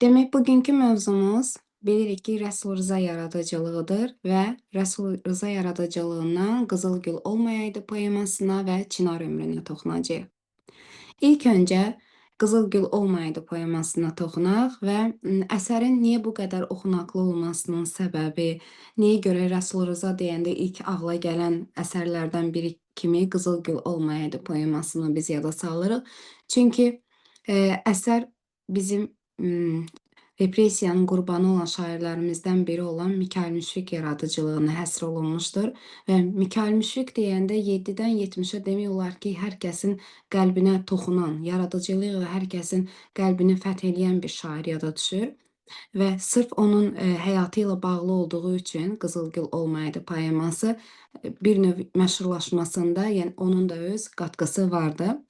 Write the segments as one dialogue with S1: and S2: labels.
S1: Demək, bugünkü mövzumuz bilirik ki, Rəsul Rza yaradıcılığıdır və Rəsul Rza yaradıcılığından Qızıl Gül olmayaydı poemasına və Çinar ömrünə toxunacağıq. İlk öncə Qızıl Gül olmayaydı poemasına toxunaq və əsərin niyə bu qədər oxunaqlı olmasının səbəbi, niyə görə Rəsul Rza deyəndə ilk ağla gələn əsərlərdən biri kimi Qızıl Gül olmayaydı poemasını biz yada salırıq. Çünki əsər bizim repressiyanın qurbanı olan şairlərimizdən biri olan Mikayıl Müşfiq yaradıcılığına həsr olunmuşdur və Mikayıl Müşfiq deyəndə 7-dən 70-ə demək olar ki, hər kəsin qəlbinə toxunan, yaradıcılığı ilə hər kəsin qəlbini fəth eləyən bir şair yada düşür. Və sırf onun həyatı ilə bağlı olduğu üçün Qızıl Gül olmayaydı poeması bir növ məşhurlaşmasında, yəni onun da öz qatqısı vardı.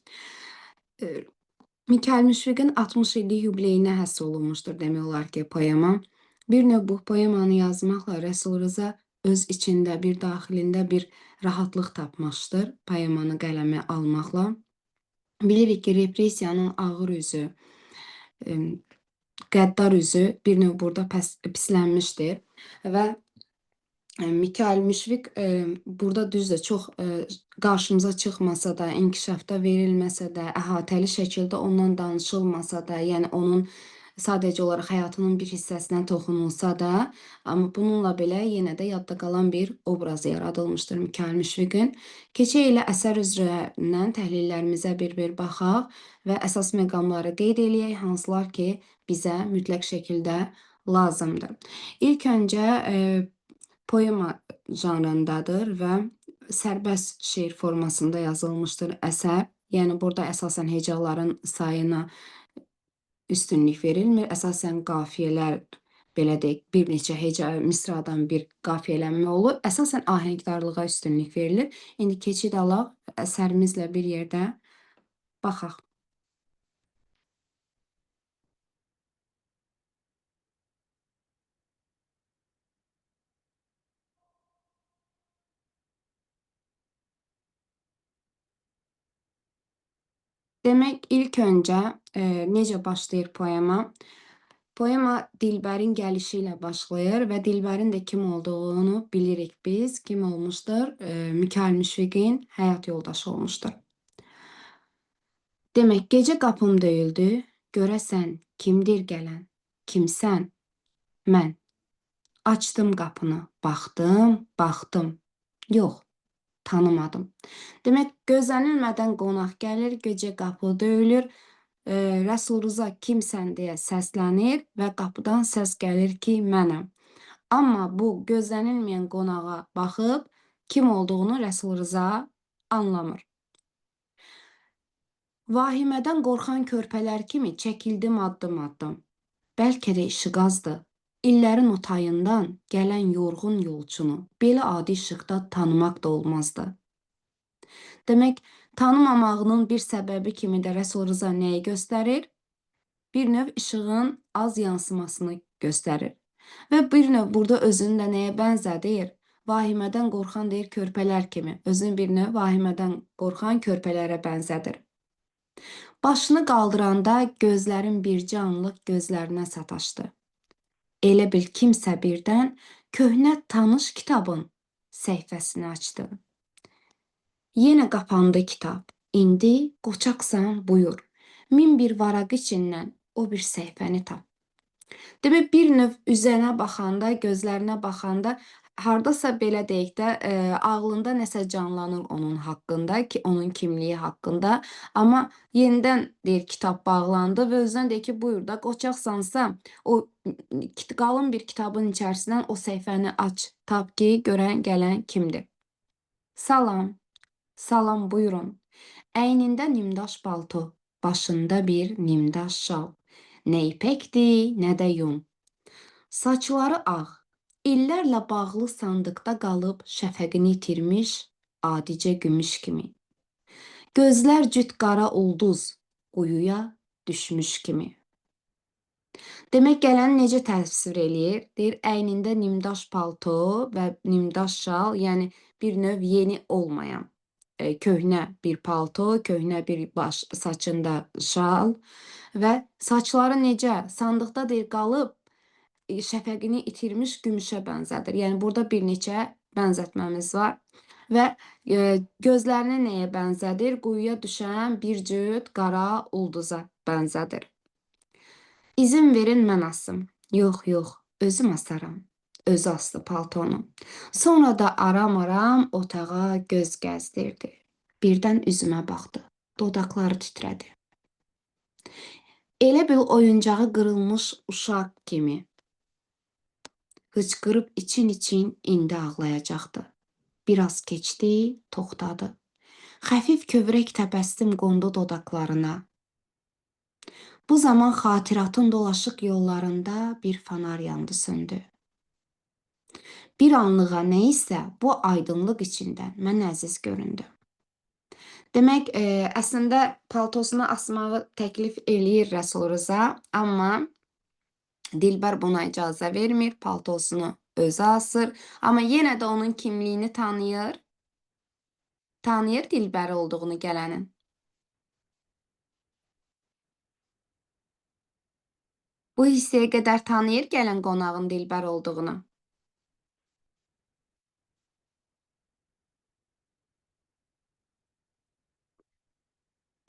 S1: Mikayıl Müşfiqin 60 illik yubileyinə həsr olunmuşdur demək olar ki, poema. Bir növ bu poemanı yazmaqla Rəsul Rza öz içində, bir daxilində bir rahatlıq tapmışdır poemanı qələmə almaqla. Bilirik ki, repressiyanın ağır üzü, qəddar üzü bir növ burada pislənmişdir və Mikayıl Müşfiq burada düzdür, çox qarşımıza çıxmasa da, inkişafda verilməsə də, əhatəli şəkildə ondan danışılmasa da, yəni onun sadəcə olaraq həyatının bir hissəsinə toxunulsa da, amma bununla belə yenə də yadda qalan bir obraz yaradılmışdır Mikayıl Müşfiqin. Keçək elə əsər üzrəndən təhlillərimizə bir-bir baxaq və əsas məqamları qeyd eləyək, hansılar ki, bizə mütləq şəkildə lazımdır. İlk öncə poema janrındadır və sərbəst şeir formasında yazılmışdır əsər. Yəni burada əsasən hecaların sayına üstünlük verilmir. Əsasən qafiyələr, belə deyək, bir neçə heca misradan bir qafiyələnmə olur. Əsasən ahəngdarlığa üstünlük verilir. İndi keçid alaq, əsərimizlə bir yerdə baxaq. Demək, ilk öncə necə başlayır poema? Poema Dilbərin gəlişi ilə başlayır və Dilbərin də kim olduğunu bilirik biz. Kim olmuşdur? Mikayıl Müşfiqin həyat yoldaşı olmuşdur. Demək, gecə qapım döyüldü, görəsən kimdir gələn? Kimsən? Mən. Açdım qapını, baxdım, baxdım. Yox, tanımadım. Demək, gözlənilmədən qonaq gəlir, gecə qapı döyülür. Rəsul Rza kimsən deyə səslənir və qapıdan səs gəlir ki, mənəm. Amma bu gözlənilməyən qonağa baxıb kim olduğunu Rəsul Rza anlamır. Vahimədən qorxan körpələr kimi çəkildim addım-addım. Bəlkə də işıq azdı. İllərin o tayından gələn yorğun yolçunu belə adi işıqda tanımaq da olmazdı. Demək, tanımamağının bir səbəbi kimi də Rəsul Rza nəyi göstərir? Bir növ işığın az yansımasını göstərir. Və bir növ burada özünü də nəyə bənzədir? Vahimədən qorxan deyir körpələr kimi. Özünü bir növ vahimədən qorxan körpələrə bənzədir. Başını qaldıranda gözlərin bircə anlıq gözlərinə sataşdı. Elə bil kimsə birdən köhnə tanış kitabın səhifəsini açdı. Yenə qapandı kitab. İndi qoçaqsan buyur. Min bir varaq içindən o bir səhifəni tap. Demək, bir növ üzənə baxanda, gözlərinə baxanda hardasa belə deyək də, ağlında nəsə canlanır onun haqqında ki, onun kimliyi haqqında. Amma yenidən deyir kitab bağlandı və özünə deyir ki, buyur da qoçaqsansa o qalın bir kitabın içərisindən o səhifəni aç, tap ki, görən gələn kimdir. Salam, salam buyurun. Əynində nimdaş palto, başında bir nimdaş şal. Nə ipəkdir, nə də yun. Saçları ağ, illərlə bağlı sandıqda qalıb şəfəqini itirmiş adicə gümüş kimi. Gözlər cüt qara ulduz quyuya düşmüş kimi. Demək, gələni necə təsvir eləyir? Deyir, əynində nimdaş palto və nimdaş şal, yəni bir növ yeni olmayan Köhnə bir palto, köhnə bir baş, saçında şal və saçları necə sandıqda deyir qalıb şəfəqini itirmiş gümüşə bənzədir. Yəni burada bir neçə bənzətməmiz var və gözlərini nəyə bənzədir? Quyuya düşən bir cüt qara ulduza bənzədir. İzin verin mən asım. Yox, yox, özüm asaram. Özü asdı paltonu. Sonra da aram-aram otağa göz gəzdirdi. Birdən üzümə baxdı. Dodaqları titrədi. Elə bil oyuncağı qırılmış uşaq kimi hıçqırıb için-için indi ağlayacaqdı. Biraz keçdi, toxtadı. Xəfif kövrək təbəssüm qondu dodaqlarına. Bu zaman xatiratın dolaşıq yollarında bir fanar yandı, söndü. Bir anlığa nə isə bu aydınlıq içində mənə əziz göründü. Demək, əslində paltosunu asmağı təklif eləyir Rəsul Rıza, amma Dilbər buna icazə vermir, paltosunu özü asır, amma yenə də onun kimliyini tanıyır. Tanıyır Dilbər olduğunu gələnin. Bu hissəyə qədər tanıyır gələn qonağın Dilbər olduğunu.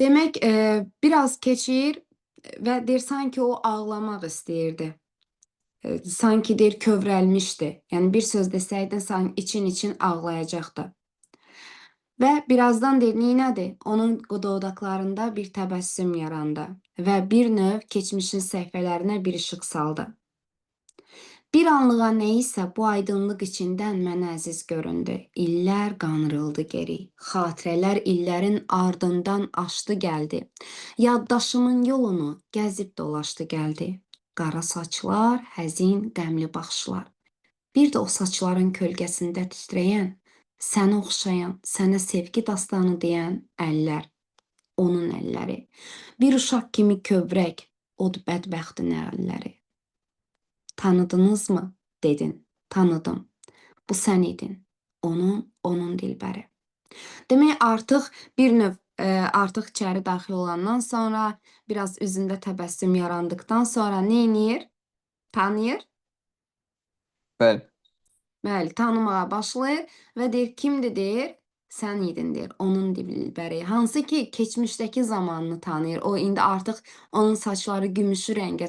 S1: Demək, biraz keçir və deyir sanki o ağlamaq istəyirdi. Sanki deyir kövrəlmişdi. Yəni bir söz desəydin sanki için-için ağlayacaqdı. Və birazdan deyir neynədi? Onun dodaqlarında bir təbəssüm yarandı və bir növ keçmişin səhifələrinə bir işıq saldı. Bir anlığa nə isə bu aydınlıq içindən mənə əziz göründü. İllər qanrıldı geri. Xatirələr illərin ardından aşdı gəldi. Yaddaşımın yolunu gəzib dolaşdı gəldi. Qara saçlar, həzin, qəmli baxışlar. Bir də o saçların kölgəsində titrəyən, sənə oxşayan, sənə sevgi dastanı deyən əllər. Onun əlləri. Bir uşaq kimi kövrək, od bədbəxtin əlləri. Tanıdınızmı? Dedin. Tanıdım. Bu sən idin. Onun Dilbəri. Demək artıq bir növ artıq içəri daxil olandan sonra biraz üzündə təbəssüm yarandıqdan sonra nə eləyir? Tanıyır?
S2: Bəli.
S1: Bəli, tanımağa başlayır və deyir kimdir deyir? Sən idin deyir, onun Dilbəri. Hansı ki keçmişdəki zamanını tanıyır. O indi artıq onun saçları gümüşü rəngə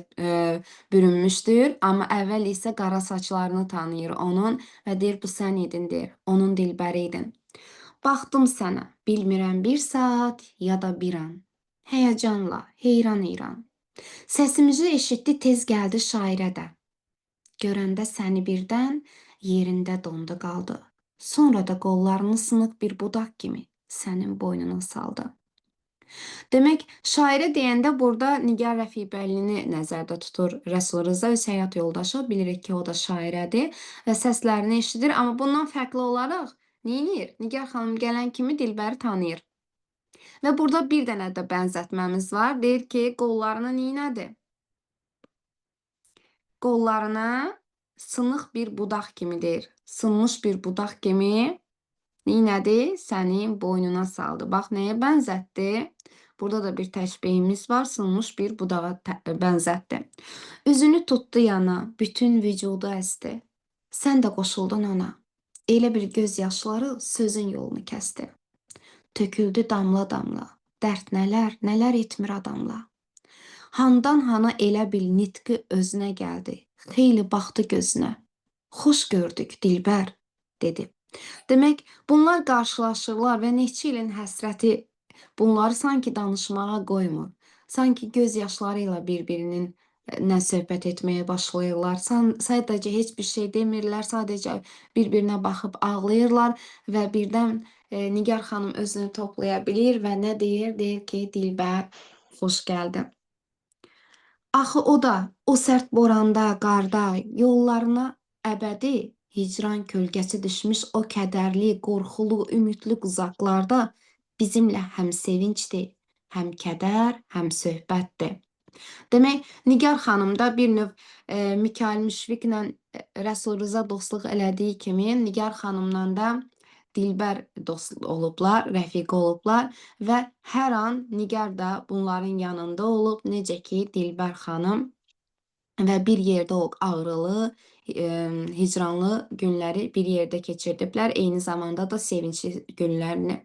S1: bürünmüşdür, amma əvvəl isə qara saçlarını tanıyır onun və deyir bu sən idin deyir, onun Dilbəri idin. Baxdım sənə, bilmirəm bir saat ya da bir an. Həyəcanla, heyran-heyran. Səsimizi eşitdi, tez gəldi şairə də. Görəndə səni birdən yerində dondu qaldı. Sonra da qollarını sınıq bir budaq kimi sənin boynuna saldı. Demək, şairə deyəndə burada Nigar Rəfiqbəylini nəzərdə tutur Rəsul Rıza, öz həyat yoldaşı. Bilirik ki, o da şairədir və səslərini eşidir. Amma bundan fərqli olaraq neynir? Nigar xanım gələn kimi Dilbəri tanıyır. Və burada bir dənə də bənzətməmiz var. Deyir ki, qollarını neynədir? Qollarına sınıq bir budaq kimi deyir. Sınmış bir budaq kimi neynədi? Sənin boynuna saldı. Bax, nəyə bənzətdi? Burada da bir təşbehimiz var. Sınmış bir budağa bənzətdi. Üzünü tutdu yana, bütün vücudu əsdi. Sən də qoşuldun ona. Elə bir göz yaşları sözün yolunu kəsdi. Töküldü damla-damla. Dərd nələr, nələr etmir adamla. Handan hana elə bil nitqi özünə gəldi. Xeyli baxdı gözünə. Xoş gördük Dilbər, dedi. Demək, bunlar qarşılaşırlar və neçə ilin həsrəti bunları sanki danışmağa qoymur. Sanki göz yaşları ilə bir-birinin nə söhbət etməyə başlayırlar. Sadəcə heç bir şey demirlər, sadəcə bir-birinə baxıb ağlayırlar və birdən Nigar xanım özünü toplaya bilir və nə deyir? Deyir ki, Dilbər, xoş gəldin. Axı o da o sərt boranda, qarda yollarına əbədi hicran kölgəsi düşmüş o kədərli, qorxulu, ümidli uzaqlarda bizimlə həm sevincdir, həm kədər, həm söhbətdir. Demək, Nigar xanım da bir növ Mikail Müşfiqlə Rəsul Rıza dostluq elədiyi kimi, Nigar xanımla da Dilbər dost olublar, rəfiqə olublar və hər an Nigar da bunların yanında olub, necə ki Dilbər xanım və bir yerdə o ağrılı, hicranlı günləri bir yerdə keçirdiblər. Eyni zamanda da sevincli günlərini.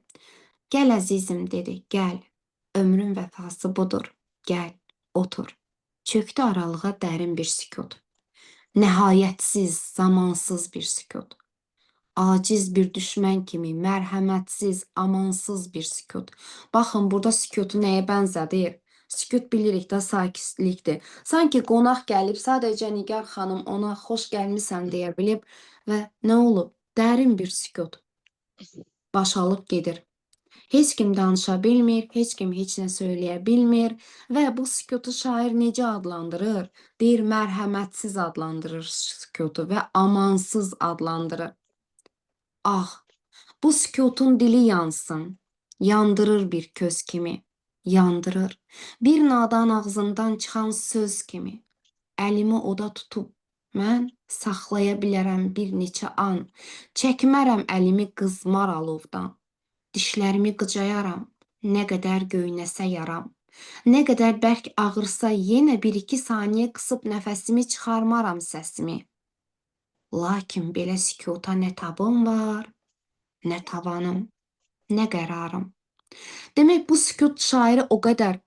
S1: Gəl əzizim dedi, gəl. Ömrün vəfası budur. Gəl, otur. Çökdü aralığa dərin bir sükut. Nəhayətsiz, zamansız bir sükut. Aciz bir düşmən kimi, mərhəmətsiz, amansız bir sükut. Baxın, burada sükutu nəyə bənzədir? Sükut bilirik də sakitlikdir. Sanki qonaq gəlib, sadəcə Nigar xanım ona xoş gəlmisən deyə bilib və nə olub? Dərin bir sükut baş alıb gedir. Heç kim danışa bilmir, heç kim heç nə söyləyə bilmir və bu sükutu şair necə adlandırır? Deyir, mərhəmətsiz adlandırır sükutu və amansız adlandırır. Ah, bu sükutun dili yansın, yandırır bir köz kimi, yandırır. Bir nadan ağzından çıxan söz kimi. Əlimi oda tutub mən saxlaya bilərəm bir neçə an. Çəkmərəm əlimi qızmar alovdan. Dişlərimi qıcayaram, nə qədər göynəsə yaram. Nə qədər bərk ağırsa yenə bir-iki saniyə qısıb nəfəsimi çıxarmaram səsimi. Lakin belə sükuta nə tabım var, nə tavanım, nə qərarım. Demək, bu sükut şairi o qədər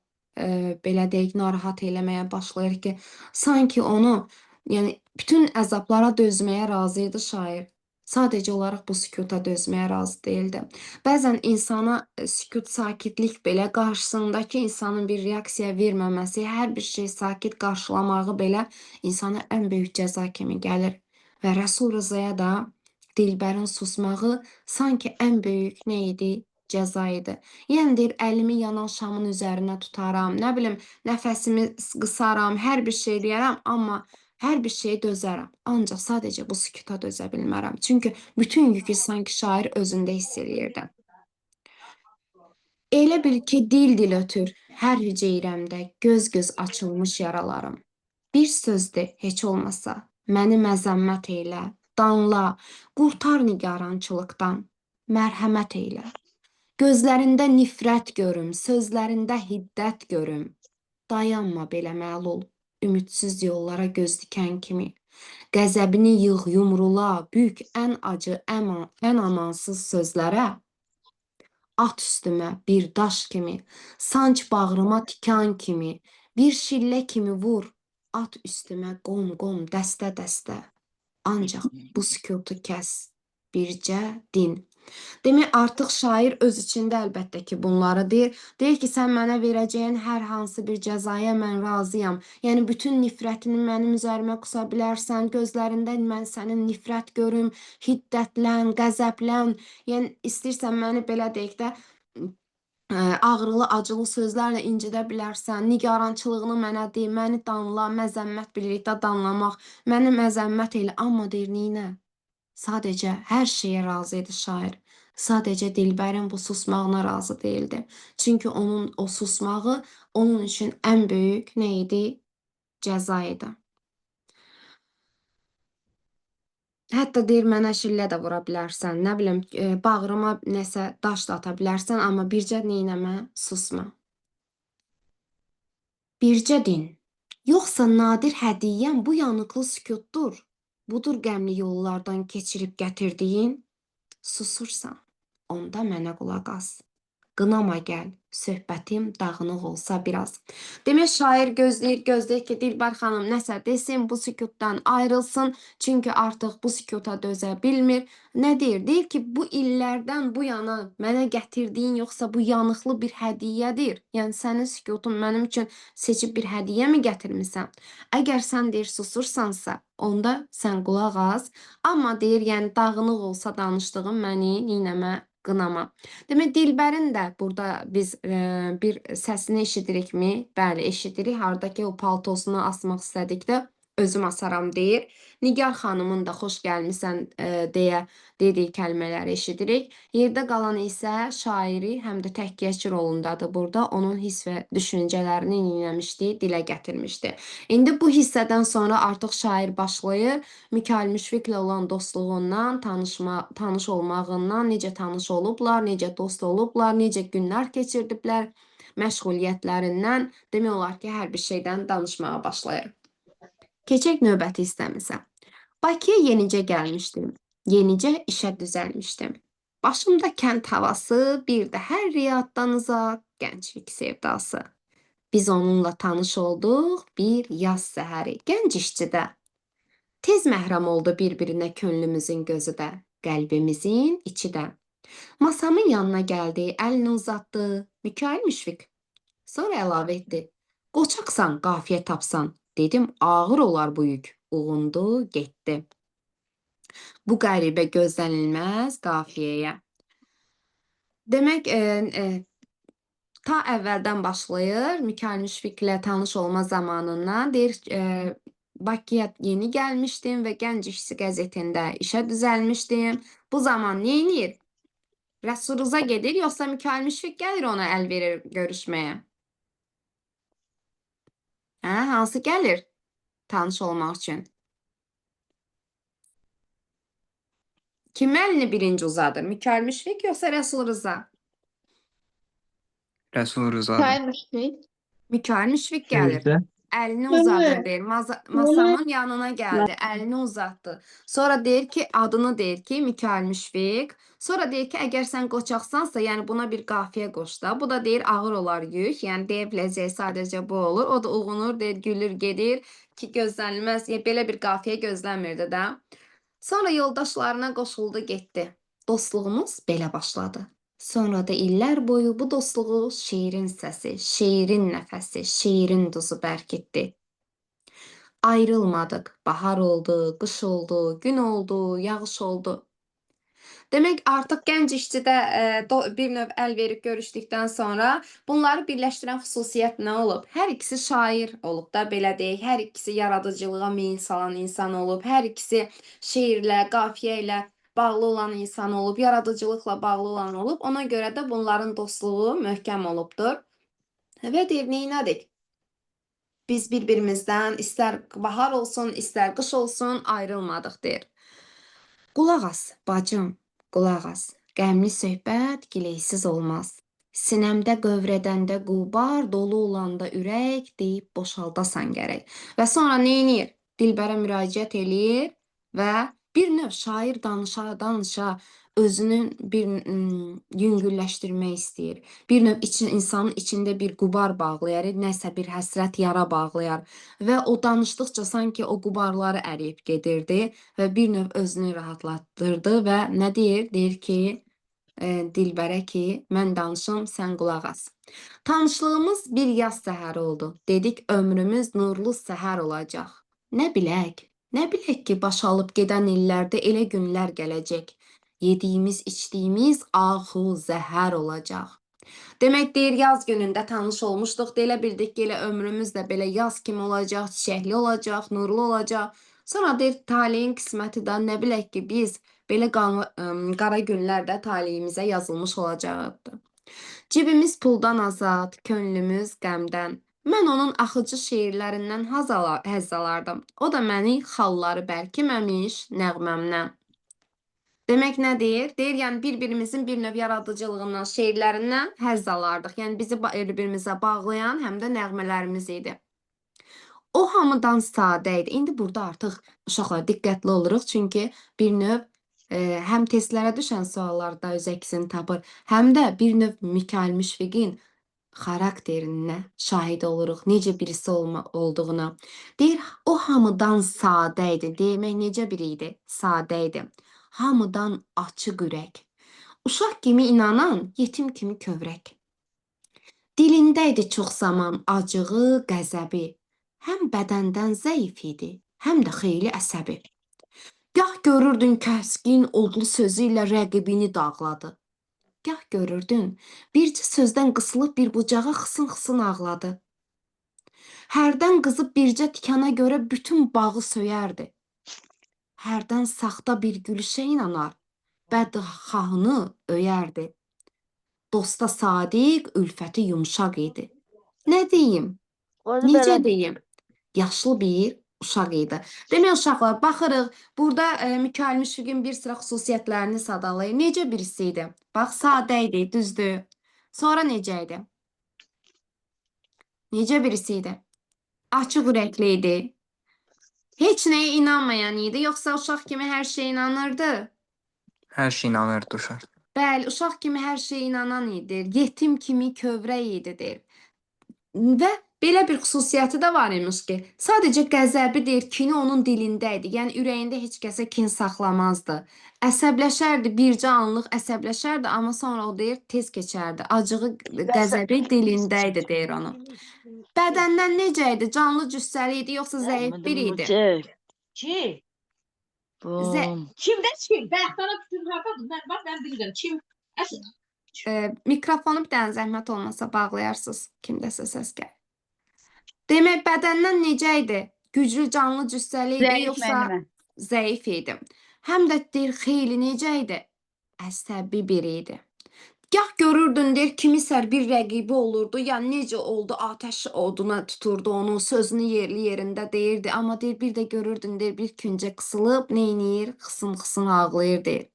S1: belə deyək, narahat eləməyə başlayır ki, sanki onu, yəni bütün əzablara dözməyə razı idi şair. Sadəcə olaraq bu sükuta dözməyə razı deyildi. Bəzən insana sükut, sakitlik belə qarşısındakı insanın bir reaksiya verməməsi, hər bir şey sakit qarşılamağı belə insana ən böyük cəza kimi gəlir. Və Rəsul Rızaya da Dilbərin susmağı sanki ən böyük nə idi? Cəza idi. Yəni deyir, əlimi yanan şamın üzərinə tutaram, nə bilim, nəfəsimi qısaram, hər bir şey eləyərəm, amma hər bir şeyə dözərəm. Ancaq sadəcə bu sükuta dözə bilmərəm. Çünki bütün yükü sanki şair özündə hiss eləyirdi. Elə bil ki, dil-dil ötür hər hüceyrəmdə göz-göz açılmış yaralarım. Bir sözdür heç olmasa, məni məzəmmət eylə, danla, qurtar nigarançılıqdan, mərhəmət eylə. Gözlərində nifrət görüm, sözlərində hiddət görüm. Dayanma belə məlul, ümidsiz yollara göz dikən kimi. Qəzəbini yığ, yumrula, bük ən acı, ən amansız sözlərə. At üstümə bir daş kimi, sanc bağrıma tikan kimi, bir şillə kimi vur, at üstümə qom-qom, dəstə-dəstə. Ancaq bu sükutu kəs, bircə din. Demək, artıq şair öz içində əlbəttə ki, bunları deyir. Deyir ki, sən mənə verəcəyin hər hansı bir cəzaya mən razıyam. Yəni, bütün nifrətini mənim üzərimə qusa bilərsən, gözlərində mən sənin nifrət görüm, hiddətlən, qəzəblən. Yəni, istəyirsən məni belə deyək də, ağrılı, acılı sözlərlə incidə bilərsən, nigarançılığını mənə de, məni danla, məzəmmət bilirik də danlamaq, məni məzəmmət elə, amma deyir, neynə? Sadəcə hər şeyə razı idi şair. Sadəcə Dilbərin bu susmağına razı deyildi. Çünki onun o susmağı onun üçün ən böyük nə idi? Cəza idi. Hətta deyir, mənə şillə də vura bilərsən, nə bilim, bağrıma nəsə daş da ata bilərsən, amma bircə neynəmə? Susma. Bircə din. Yoxsa nadir hədiyyəm bu yanıqlı sükutdur. Budur qəmli yollardan keçirib gətirdiyin. Susursan, onda mənə qulaq as. Qınama gəl, söhbətim dağınıq olsa biraz. Demək, şair gözləyir, gözləyir ki, Dilbər xanım nəsə desin, bu sükutdan ayrılsın. Çünki artıq bu sükuta dözə bilmir. Nə deyir? Deyir ki, bu illərdən bu yana mənə gətirdiyin yoxsa bu yanıqlı bir hədiyyədir. Yəni, sənin sükutun mənim üçün seçib bir hədiyyə mi gətirmisən? Əgər sən deyir, susursansa, onda sən qulaq as. Amma deyir, yəni dağınıq olsa danışdığım məni neynəmə? Qınama. Demək, Dilbərin də burada biz bir səsini eşidirikmi? Bəli, eşidirik. Harda ki, o paltosunu asmaq istədikdə Özüm asaram deyir. Nigar xanımın da xoş gəlmisən deyə dediyi kəlmələri eşidirik. Yerdə qalan isə şairi həm də təkiyyəçi rolundadır burada. Onun hiss və düşüncələrini neyləmişdi, dilə gətirmişdi. İndi bu hissədən sonra artıq şair başlayır Mikayıl Müşfiqlə olan dostluğundan, tanış olmağından, necə tanış olublar, necə dost olublar, necə günlər keçirdiblər, məşğuliyyətlərindən, demək olar ki, hər bir şeydən danışmağa başlayır. Keçək növbəti hissəmizə. Bakıya yenicə gəlmişdim. Yenicə işə düzəlmişdim. Başımda kənd havası, bir də hər riyaddan uzaq gənclik sevdası. Biz onunla tanış olduq bir yaz səhəri, gənc işçidə. Tez məhrəm oldu bir-birinə könlümüzün gözü də, qəlbimizin içi də. Masamın yanına gəldi, əlini uzatdı. Mikayıl Müşfiq. Sonra əlavə etdi. Qoçaqsan, qafiyə tapsan. Dedim, ağır olar bu yük. Uğundu, getdi. Bu qəribə gözlənilməz qafiyəyə. Demək, ta əvvəldən başlayır. Mikayıl Müşfiqlə tanış olma zamanından deyir, Bakıya yeni gəlmişdim və Gənc İşçi qəzetində işə düzəlmişdim. Bu zaman nə edir? Rəsul Rza gedir, yoxsa Mikayıl Müşfiq gəlir ona əl verir görüşməyə? Hə, hansı gəlir tanış olmaq üçün? Kim əlini birinci uzadır? Mikayıl Müşfiq yoxsa Rəsul Rza?
S2: Rəsul Rzadır.
S3: Mikail Müşfik.
S1: Mikayıl Müşfiq gəlir.
S4: Sözdə
S1: Əlini uzadır deyir. Masamın yanına gəldi, əlini uzatdı. Sonra deyir ki, adını deyir ki, Mikayıl Müşfiq. Sonra deyir ki, əgər sən qoçaqsansa, yəni buna bir qafiyə qoş da. Bu da deyir ağır olar yük. Yəni deyə biləcəyi sadəcə bu olur. O da uğunur, deyir, gülür, gedir ki, gözlənilməz. Yəni, belə bir qafiyə gözlənmirdi də. Sonra yoldaşlarına qoşuldu, getdi. Dostluğumuz belə başladı. Sonra da illər boyu bu dostluğu şeirin səsi, şeirin nəfəsi, şeirin duzu bərkitdi. Ayrılmadıq. Bahar oldu, qış oldu, gün oldu, yağış oldu. Demək, artıq gənc işçidə bir növ əl verib görüşdükdən sonra bunları birləşdirən xüsusiyyət nə olub? Hər ikisi şair olub da, belə deyək. Hər ikisi yaradıcılığa meyil salan insan olub. Hər ikisi şeirlə, qafiyə ilə bağlı olan insan olub, yaradıcılıqla bağlı olan olub. Ona görə də bunların dostluğu möhkəm olubdur. Və deyir, neynədik? Biz bir-birimizdən istər bahar olsun, istər qış olsun ayrılmadıq deyir. Qulaq as, bacım, qulaq as. Qəmli söhbət gileysiz olmaz. Sinəmdə qövrədəndə qubar, dolu olanda ürək deyib boşaldasan gərək. Və sonra neynir? Dilbərə müraciət eləyir və bir növ şair danışa danışa özünün bir yüngülləşdirmək istəyir. Bir növ insanın içində bir qubar bağlayar, nəsə bir həsrət yara bağlayar və o danışdıqca sanki o qubarları əriyib gedirdi və bir növ özünü rahatlatdırdı və nə deyir? Deyir ki, Dilbərə ki, mən danışım, sən qulaq as. Tanışlığımız bir yaz səhəri oldu. Dedik, ömrümüz nurlu səhər olacaq. Nə bilək, nə bilək ki, baş alıb gedən illərdə elə günlər gələcək. Yediyimiz, içdiyimiz ahu zəhər olacaq. Demək deyir, yaz günündə tanış olmuşduq. Elə bildik ki, elə ömrümüz də belə yaz kimi olacaq, çiçəkli olacaq, nurlu olacaq. Sonra deyir, taleyin qisməti də nə bilək ki, biz belə qara günlər də taleyimizə yazılmış olacaqdı. Cibimiz puldan azad, könlümüz qəmdən. Mən onun axıcı şeirlərindən həzz alardım. O da məni xalları bərkiməmiş nəğməmdən. Demək nə deyir? Deyir, yəni bir-birimizin bir növ yaradıcılığından, şeirlərindən həzz alardıq. Yəni bizi bir-birimizə bağlayan həm də nəğmələrimiz idi. O hamıdan sadə idi. İndi burada artıq uşaqlar diqqətli oluruq, çünki bir növ həm testlərə düşən suallarda öz əksini tapır, həm də bir növ Mikayıl Müşfiqin xarakterinə şahid oluruq, necə birisi olduğuna. Deyir, o hamıdan sadə idi. Demək, necə biri idi? Sadə idi. Hamıdan açıq ürək. Uşaq kimi inanan, yetim kimi kövrək. Dilində idi çox zaman acığı, qəzəbi. Həm bədəndən zəif idi, həm də xeyli əsəbi. Gah görürdün kəskin, odlu sözü ilə rəqibini dağladı. Gah görürdün, bircə sözdən qısılıb bir bucağa xısın-xısın ağladı. Hərdən qızıb bircə tikana görə bütün bağı söyərdi. Hərdən saxta bir gülüşə inanar, bədxahını öyərdi. Dosta sadiq, ülfəti yumşaq idi. Nə deyim?
S3: Qoydu
S1: Necə
S3: belə.
S1: deyim? Yaşlı bir uşaq idi. Demək uşaqlar, baxırıq, burada Mikail Müşfiqin bir sıra xüsusiyyətlərini sadalayır. Necə birisi idi? Bax, sadə idi, düzdür. Sonra necə idi? Necə birisi idi? Açıq ürəkli idi. Heç nəyə inanmayan idi, yoxsa uşaq kimi hər şeyə inanırdı?
S2: Hər şeyə inanırdı uşaq.
S1: Bəli, uşaq kimi hər şeyə inanan idi. Yetim kimi kövrək idi deyir. Və belə bir xüsusiyyəti də var imiş ki, sadəcə qəzəbi deyir, kini onun dilində idi. Yəni ürəyində heç kəsə kin saxlamazdı. Əsəbləşərdi, bircə anlıq əsəbləşərdi, amma sonra o deyir tez keçərdi. Acığı, qəzəbi dilində idi deyir onu. Bədəndən necə idi? Canlı cüssəli idi, yoxsa zəif biri idi?
S4: Ki?
S3: Bum.
S4: Kimdə kim? Bayaqdan bütün hardadır? Mən bax mən bilirəm. Kim? Əsl
S1: Mikrofonu bir dənə zəhmət olmasa bağlayarsınız. Kimdəsə səs gəlir. Demək bədəndən necə idi? Güclü, canlı, cüssəli idi,
S5: Zəif
S1: yoxsa
S5: müəllimə.
S1: zəif idi? Həm də deyir xeyli necə idi? Əsəbi biri idi. Gah görürdün deyir kimisə bir rəqibi olurdu, ya necə oldu atəş oduna tuturdu onu, sözünü yerli yerində deyirdi, amma deyir bir də görürdün deyir bir küncə qısılıb neyniyir? Xısın-xısın ağlayır deyir.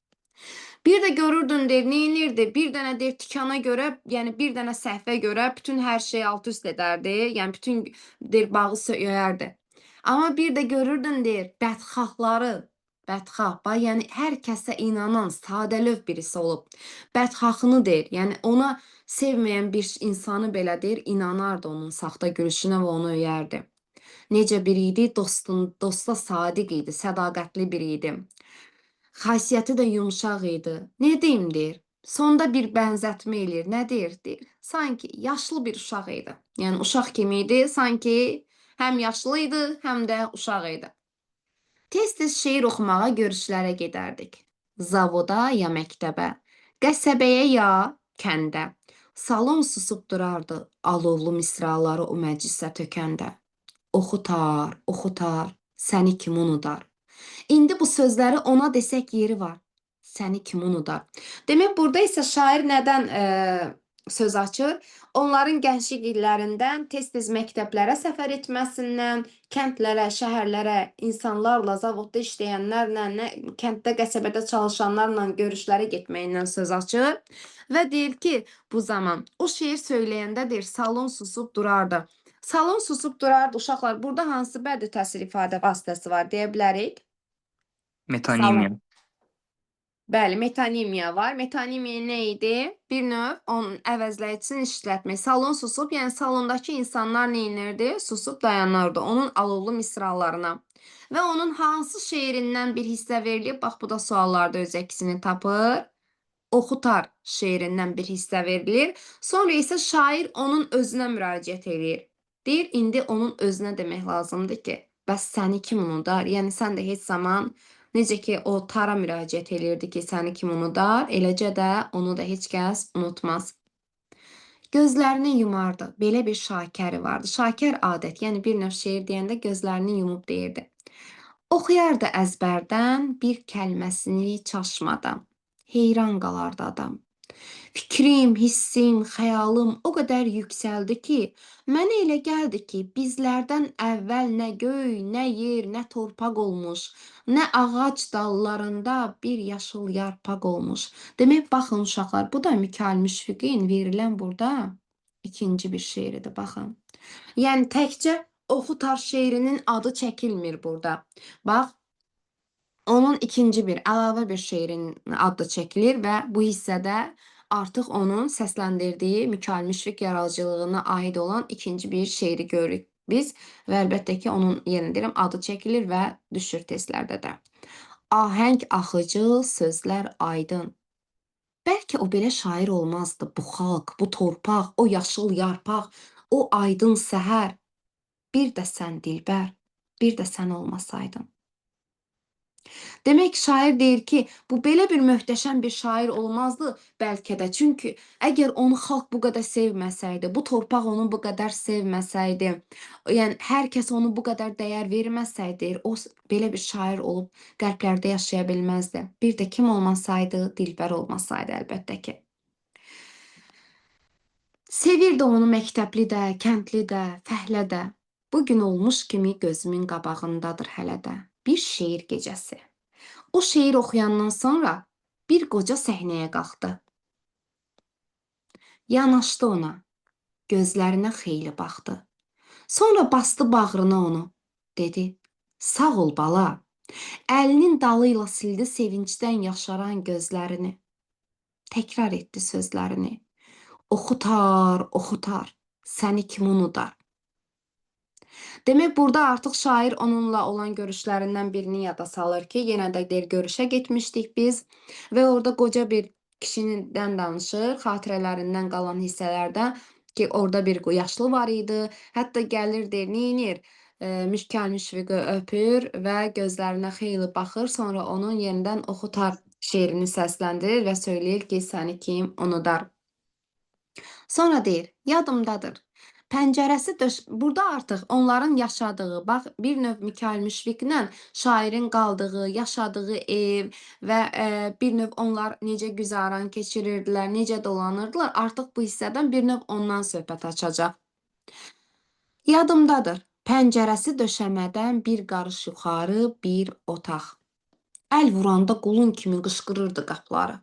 S1: Bir də görürdün deyir, neynirdi? Bir dənə deyir tikana görə, yəni bir dənə səhvə görə bütün hər şeyi alt üst edərdi. Yəni bütün deyir bağı söyərdi. Amma bir də görürdün deyir bədxahları, bədxah, bax, yəni hər kəsə inanan, sadəlövh birisi olub. Bədxahını deyir, yəni ona sevməyən bir insanı belə deyir, inanardı onun saxta gülüşünə və onu öyərdi. Necə biri idi? Dostun, dosta sadiq idi, sədaqətli biri idi. Xasiyyəti də yumşaq idi. Nə deyim deyir. Sonda bir bənzətmə eləyir. Nə deyir? Deyir. Sanki yaşlı bir uşaq idi. Yəni uşaq kimi idi, sanki həm yaşlı idi, həm də uşaq idi. Tez-tez şeir oxumağa görüşlərə gedərdik. Zavoda ya məktəbə, qəsəbəyə ya kəndə. Salon susub durardı alovlu misraları o məclisə tökəndə. Oxutar, oxutar, səni kim unudar? İndi bu sözləri ona desək yeri var. Səni kim unudar? Demək burada isə şair nədən söz açır? Onların gənclik illərindən tez-tez məktəblərə səfər etməsindən, kəndlərə, şəhərlərə, insanlarla, zavodda işləyənlərlə, nə, kənddə, qəsəbədə çalışanlarla görüşlərə getməyindən söz açır və deyir ki, bu zaman o şeir söyləyəndə deyir, salon susub durardı. Salon susub durardı uşaqlar. Burada hansı bədii təsir ifadə vasitəsi var deyə bilərik?
S2: Metonimiya.
S1: Bəli, metonimiya var. Metonimiya nə idi? Bir növ onun əvəzləyicisini işlətmək. Salon susub, yəni salondakı insanlar nə edirdi? Susub dayanırdı onun alovlu misralarına. Və onun hansı şeirindən bir hissə verilib? Bax, bu da suallarda öz əksini tapır. Oxutar şeirindən bir hissə verilir. Sonra isə şair onun özünə müraciət eləyir. Deyir, indi onun özünə demək lazımdır ki, bəs səni kim unudar? Yəni sən də heç zaman necə ki o tara müraciət eləyirdi ki, səni kim unudar, eləcə də onu da heç kəs unutmaz. Gözlərini yumardı. Belə bir şakəri vardı. Şakər adət, yəni bir növ şeir deyəndə gözlərini yumub deyirdi. Oxuyardı əzbərdən bir kəlməsini çaşmadan. Heyran qalardı adam. Fikrim, hissim, xəyalım o qədər yüksəldi ki, mənə elə gəldi ki, bizlərdən əvvəl nə göy, nə yer, nə torpaq olmuş, nə ağac dallarında bir yaşıl yarpaq olmuş. Demək, baxın uşaqlar, bu da Mikail Müşfiqin verilən burada ikinci bir şeiridir, baxın. Yəni təkcə Oxutar şeirinin adı çəkilmir burada. Bax, onun ikinci bir, əlavə bir şeirin adı çəkilir və bu hissədə artıq onun səsləndirdiyi Mikail Müşfiq yaradıcılığına aid olan ikinci bir şeiri görürük biz və əlbəttə ki, onun yenə deyirəm, adı çəkilir və düşür testlərdə də. Ahəng axıcı, sözlər aydın. Bəlkə o belə şair olmazdı. Bu xalq, bu torpaq, o yaşıl yarpaq, o aydın səhər. Bir də sən dilbər, bir də sən olmasaydın. Demək şair deyir ki, bu belə bir möhtəşəm bir şair olmazdı bəlkə də. Çünki əgər onu xalq bu qədər sevməsəydi, bu torpaq onu bu qədər sevməsəydi, yəni hər kəs onu bu qədər dəyər verməsəydi, deyir, o belə bir şair olub qəlblərdə yaşaya bilməzdi. Bir də kim olmasaydı, Dilbər olmasaydı əlbəttə ki. Sevirdi onu məktəbli də, kəndli də, fəhlə də. Bu gün olmuş kimi gözümün qabağındadır hələ də. Bir şeir gecəsi. O şeir oxuyandan sonra bir qoca səhnəyə qalxdı. Yanaşdı ona, gözlərinə xeyli baxdı. Sonra basdı bağrına onu, dedi: "Sağ ol bala." Əlinin dalı ilə sildi sevincdən yaşaran gözlərini. Təkrar etdi sözlərini. Oxutar, oxutar, səni kim unudar? Demək burada artıq şair onunla olan görüşlərindən birini yada salır ki, yenə də deyir görüşə getmişdik biz və orada qoca bir kişidən danışır, xatirələrindən qalan hissələrdə ki, orada bir yaşlı var idi. Hətta gəlir deyir, neynir? Mikail Müşfiqi öpür və gözlərinə xeyli baxır, sonra onun yenidən oxutar şeirini səsləndirir və söyləyir ki, səni kim unudar? Sonra deyir, yadımdadır. Pəncərəsi döş... Burada artıq onların yaşadığı, bax, bir növ Mikail Müşfiqlə şairin qaldığı, yaşadığı ev və bir növ onlar necə güzaran keçirirdilər, necə dolanırdılar, artıq bu hissədən bir növ ondan söhbət açacaq. Yadımdadır. Pəncərəsi döşəmədən bir qarış yuxarı bir otaq. Əl vuranda qulun kimi qışqırırdı qapıları.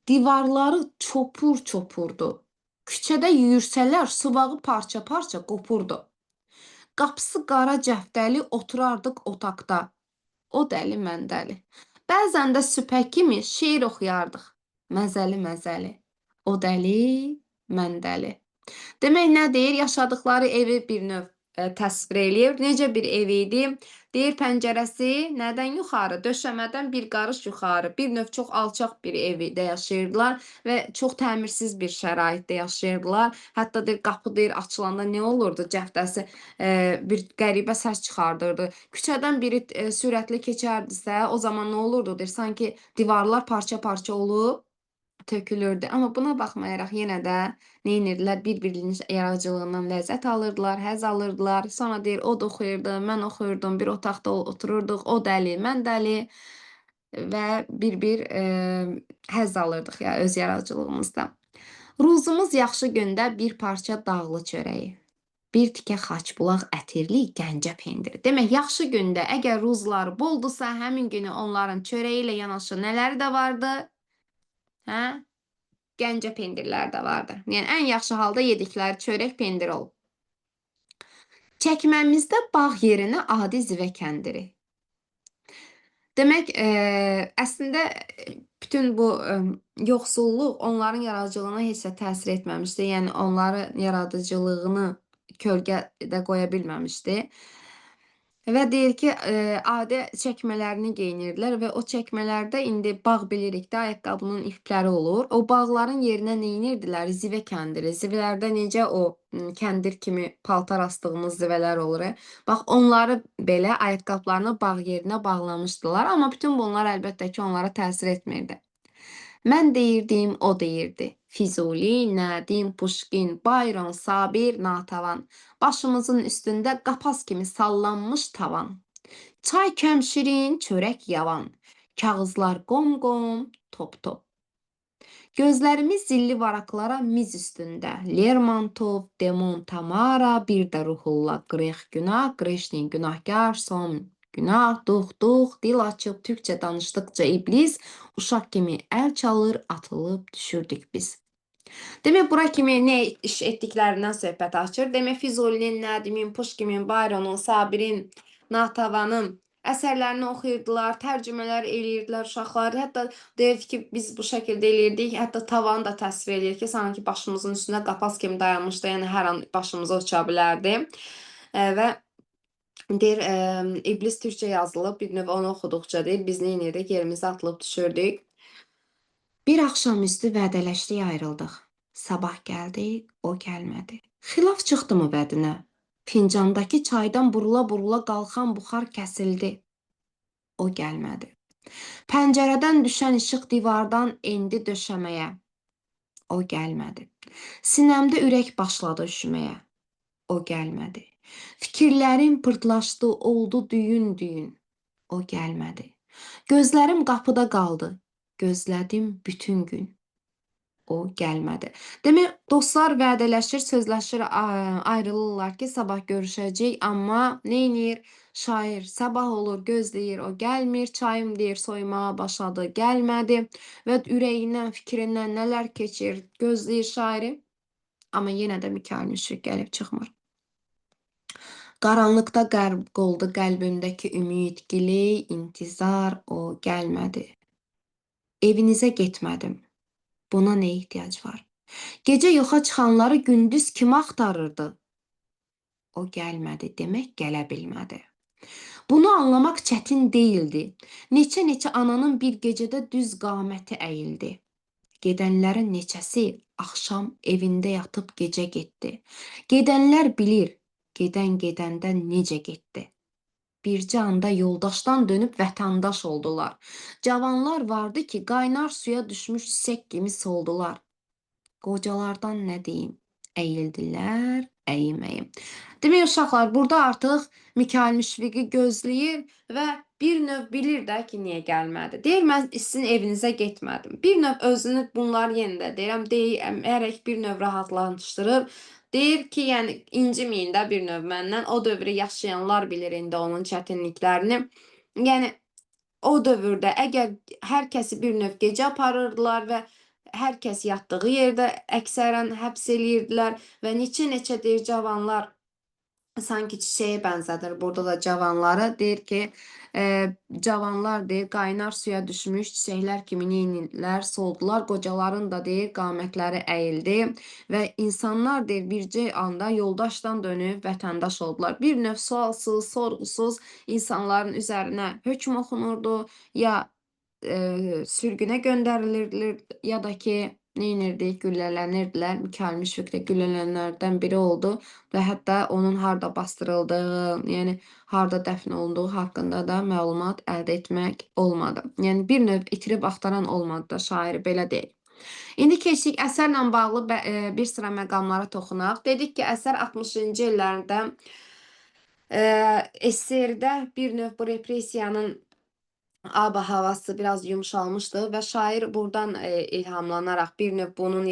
S1: Divarları çopur-çopurdu. Küçədə yüyürsələr suvağı parça-parça qopurdu. Qapısı qara cəftəli oturardıq otaqda. O dəli, mən dəli. Bəzən də sübhə kimi şeir oxuyardıq. Məzəli-məzəli. O dəli, mən dəli. Demək nə deyir? Yaşadıkları evi bir növ təsvir eləyir. Necə bir ev idi? Deyir pəncərəsi nədən yuxarı? Döşəmədən bir qarış yuxarı. Bir növ çox alçaq bir evdə yaşayırdılar və çox təmirsiz bir şəraitdə yaşayırdılar. Hətta deyir qapı deyir açılanda nə olurdu? Cəftəsi bir qəribə səs çıxardırdı. Küçədən biri sürətli keçərdisə, o zaman nə olurdu? Deyir sanki divarlar parça-parça olub tökülürdü. Amma buna baxmayaraq yenə də nə edirdilər? Bir-birinin yaradıcılığından ləzzət alırdılar, həzz alırdılar. Sonra deyir, o da oxuyurdu, mən oxuyurdum, bir otaqda otururduq, o dəli, mən dəli və bir-bir həzz alırdıq ya öz yaradıcılığımızdan. Ruzumuz yaxşı gündə bir parça dağlı çörəyi, bir tikə xaçbulaq ətirli Gəncə pendiri. Demək, yaxşı gündə əgər ruzları boldursa, həmin günü onların çörəyi ilə yanaşı nələri də vardı? Hə? Gəncə pendirləri də vardı. Yəni ən yaxşı halda yedikləri çörək pendir olub. Çəkməmizdə bağ yerinə adi zivə kəndiri. Demək, əslində bütün bu yoxsulluq onların yaradıcılığına heç də təsir etməmişdi. Yəni onların yaradıcılığını kölgədə qoya bilməmişdi. Və deyir ki, adi çəkmələrini geyinirdilər və o çəkmələrdə indi bağ bilirik də, ayaqqabının ipləri olur. O bağların yerinə nə edirdilər? Zivə kəndiri. Zivələrdə necə o kəndir kimi paltar asdığımız zivələr olur. Bax, onları belə ayaqqabılarını bağ yerinə bağlamışdılar. Amma bütün bunlar əlbəttə ki, onlara təsir etmirdi. Mən deyirdim, o deyirdi. Füzuli, Nədim, Puşkin, Bayron, Sabir, Natavan. Başımızın üstündə qapaz kimi sallanmış tavan. Çay kəmşirin, çörək yavan. Kağızlar qom-qom, top-top. Gözlərimiz zilli varaqlara miz üstündə. Lermontov, Demon, Tamara, bir də Ruhullah, Qrex günah, Qreşnin günahkar, son günah, duh, duh, dil açıb türkcə danışdıqca iblis uşaq kimi əl çalır, atılıb düşürdük biz. Demək, bura kimi nə iş etdiklərindən söhbət açır. Demək, Füzulinin, Nədimin, Puşkinin, Bayronun, Sabirin, Natavanın əsərlərini oxuyurdular, tərcümələr eləyirdilər uşaqlar. Hətta deyirdi ki, biz bu şəkildə eləyirdik. Hətta tavanı da təsvir eləyir ki, sanki başımızın üstündə qapaz kimi dayanmışdı, yəni hər an başımıza uça bilərdi. Və deyir, İblis türkcə yazılıb, bir növ onu oxuduqca deyir, biz nə edirdik? Yerimizə atılıb düşürdük. Bir axşamüstü vədələşdik, ayrıldıq. Sabah gəldi, o gəlmədi. Xilaf çıxdı mı vədinə? Fincandakı çaydan burula-burula qalxan buxar kəsildi. O gəlmədi. Pəncərədən düşən işıq divardan endi döşəməyə. O gəlmədi. Sinəmdə ürək başladı üşüməyə. O gəlmədi. Fikirlərim pırtlaşdı, oldu düyün-düyün. O gəlmədi. Gözlərim qapıda qaldı. Gözlədim bütün gün. O gəlmədi. Demək, dostlar vədələşir, sözləşir, ayrılırlar ki, sabah görüşəcək, amma neynir? Şair sabah olur, gözləyir, o gəlmir. Çayım deyir, soymağa başladı, gəlmədi və ürəyindən, fikrindən nələr keçir, gözləyir şairi. Amma yenə də Mikail Müşfiq gəlib çıxmır. Qaranlıqda qərq oldu qəlbimdəki ümid, giley, intizar, o gəlmədi. Evinizə getmədim. Buna nə ehtiyac var? Gecə yoxa çıxanları gündüz kim axtarırdı? O gəlmədi, demək gələ bilmədi. Bunu anlamaq çətin deyildi. Neçə-neçə ananın bir gecədə düz qaməti əyildi. Gedənlərin neçəsi axşam evində yatıb gecə getdi. Gedənlər bilir, gedən gedəndə necə getdi. Bircə anda yoldaşdan dönüb vətəndaş oldular. Cavanlar vardı ki, qaynar suya düşmüş çiçək kimi soldular. Qocalardan nə deyim? Əyildilər, əyim-əyim. Demək uşaqlar, burada artıq Mikail Müşfiqi gözləyir və bir növ bilir də ki, niyə gəlmədi. Deyir, mən sizin evinizə getmədim. Bir növ özünü bunlar yenə də deyirəm, deyərək bir növ rahatlaşdırır. Deyir ki, yəni inciməyin də bir növ məndən. O dövrü yaşayanlar bilir indi onun çətinliklərini. Yəni o dövrdə əgər hər kəsi bir növ gecə aparırdılar və hər kəs yatdığı yerdə əksərən həbs eləyirdilər və neçə-neçə deyir cavanlar sanki çiçəyə bənzədir burada da cavanları. Deyir ki, cavanlar deyir qaynar suya düşmüş çiçəklər kimi neynirlər, soldular. Qocaların da deyir qamətləri əyildi və insanlar deyir bircə anda yoldaşdan dönüb vətəndaş oldular. Bir növ sualsız, sorğusuz insanların üzərinə hökm oxunurdu, ya sürgünə göndərilirdilər, ya da ki neynirdik, güllələnirdilər. Mikail Müşfiq də güllələnlərdən biri oldu və hətta onun harda bastırıldığı, yəni harda dəfn olunduğu haqqında da məlumat əldə etmək olmadı. Yəni bir növ itirib axtaran olmadı da şairi belə deyək. İndi keçdik əsərlə bağlı bir sıra məqamlara toxunaq. Dedik ki, əsər 60-cı illərdə SSR-də bir növ bu repressiyanın ab-havası biraz yumşalmışdı və şair buradan ilhamlanaraq bir növ bunun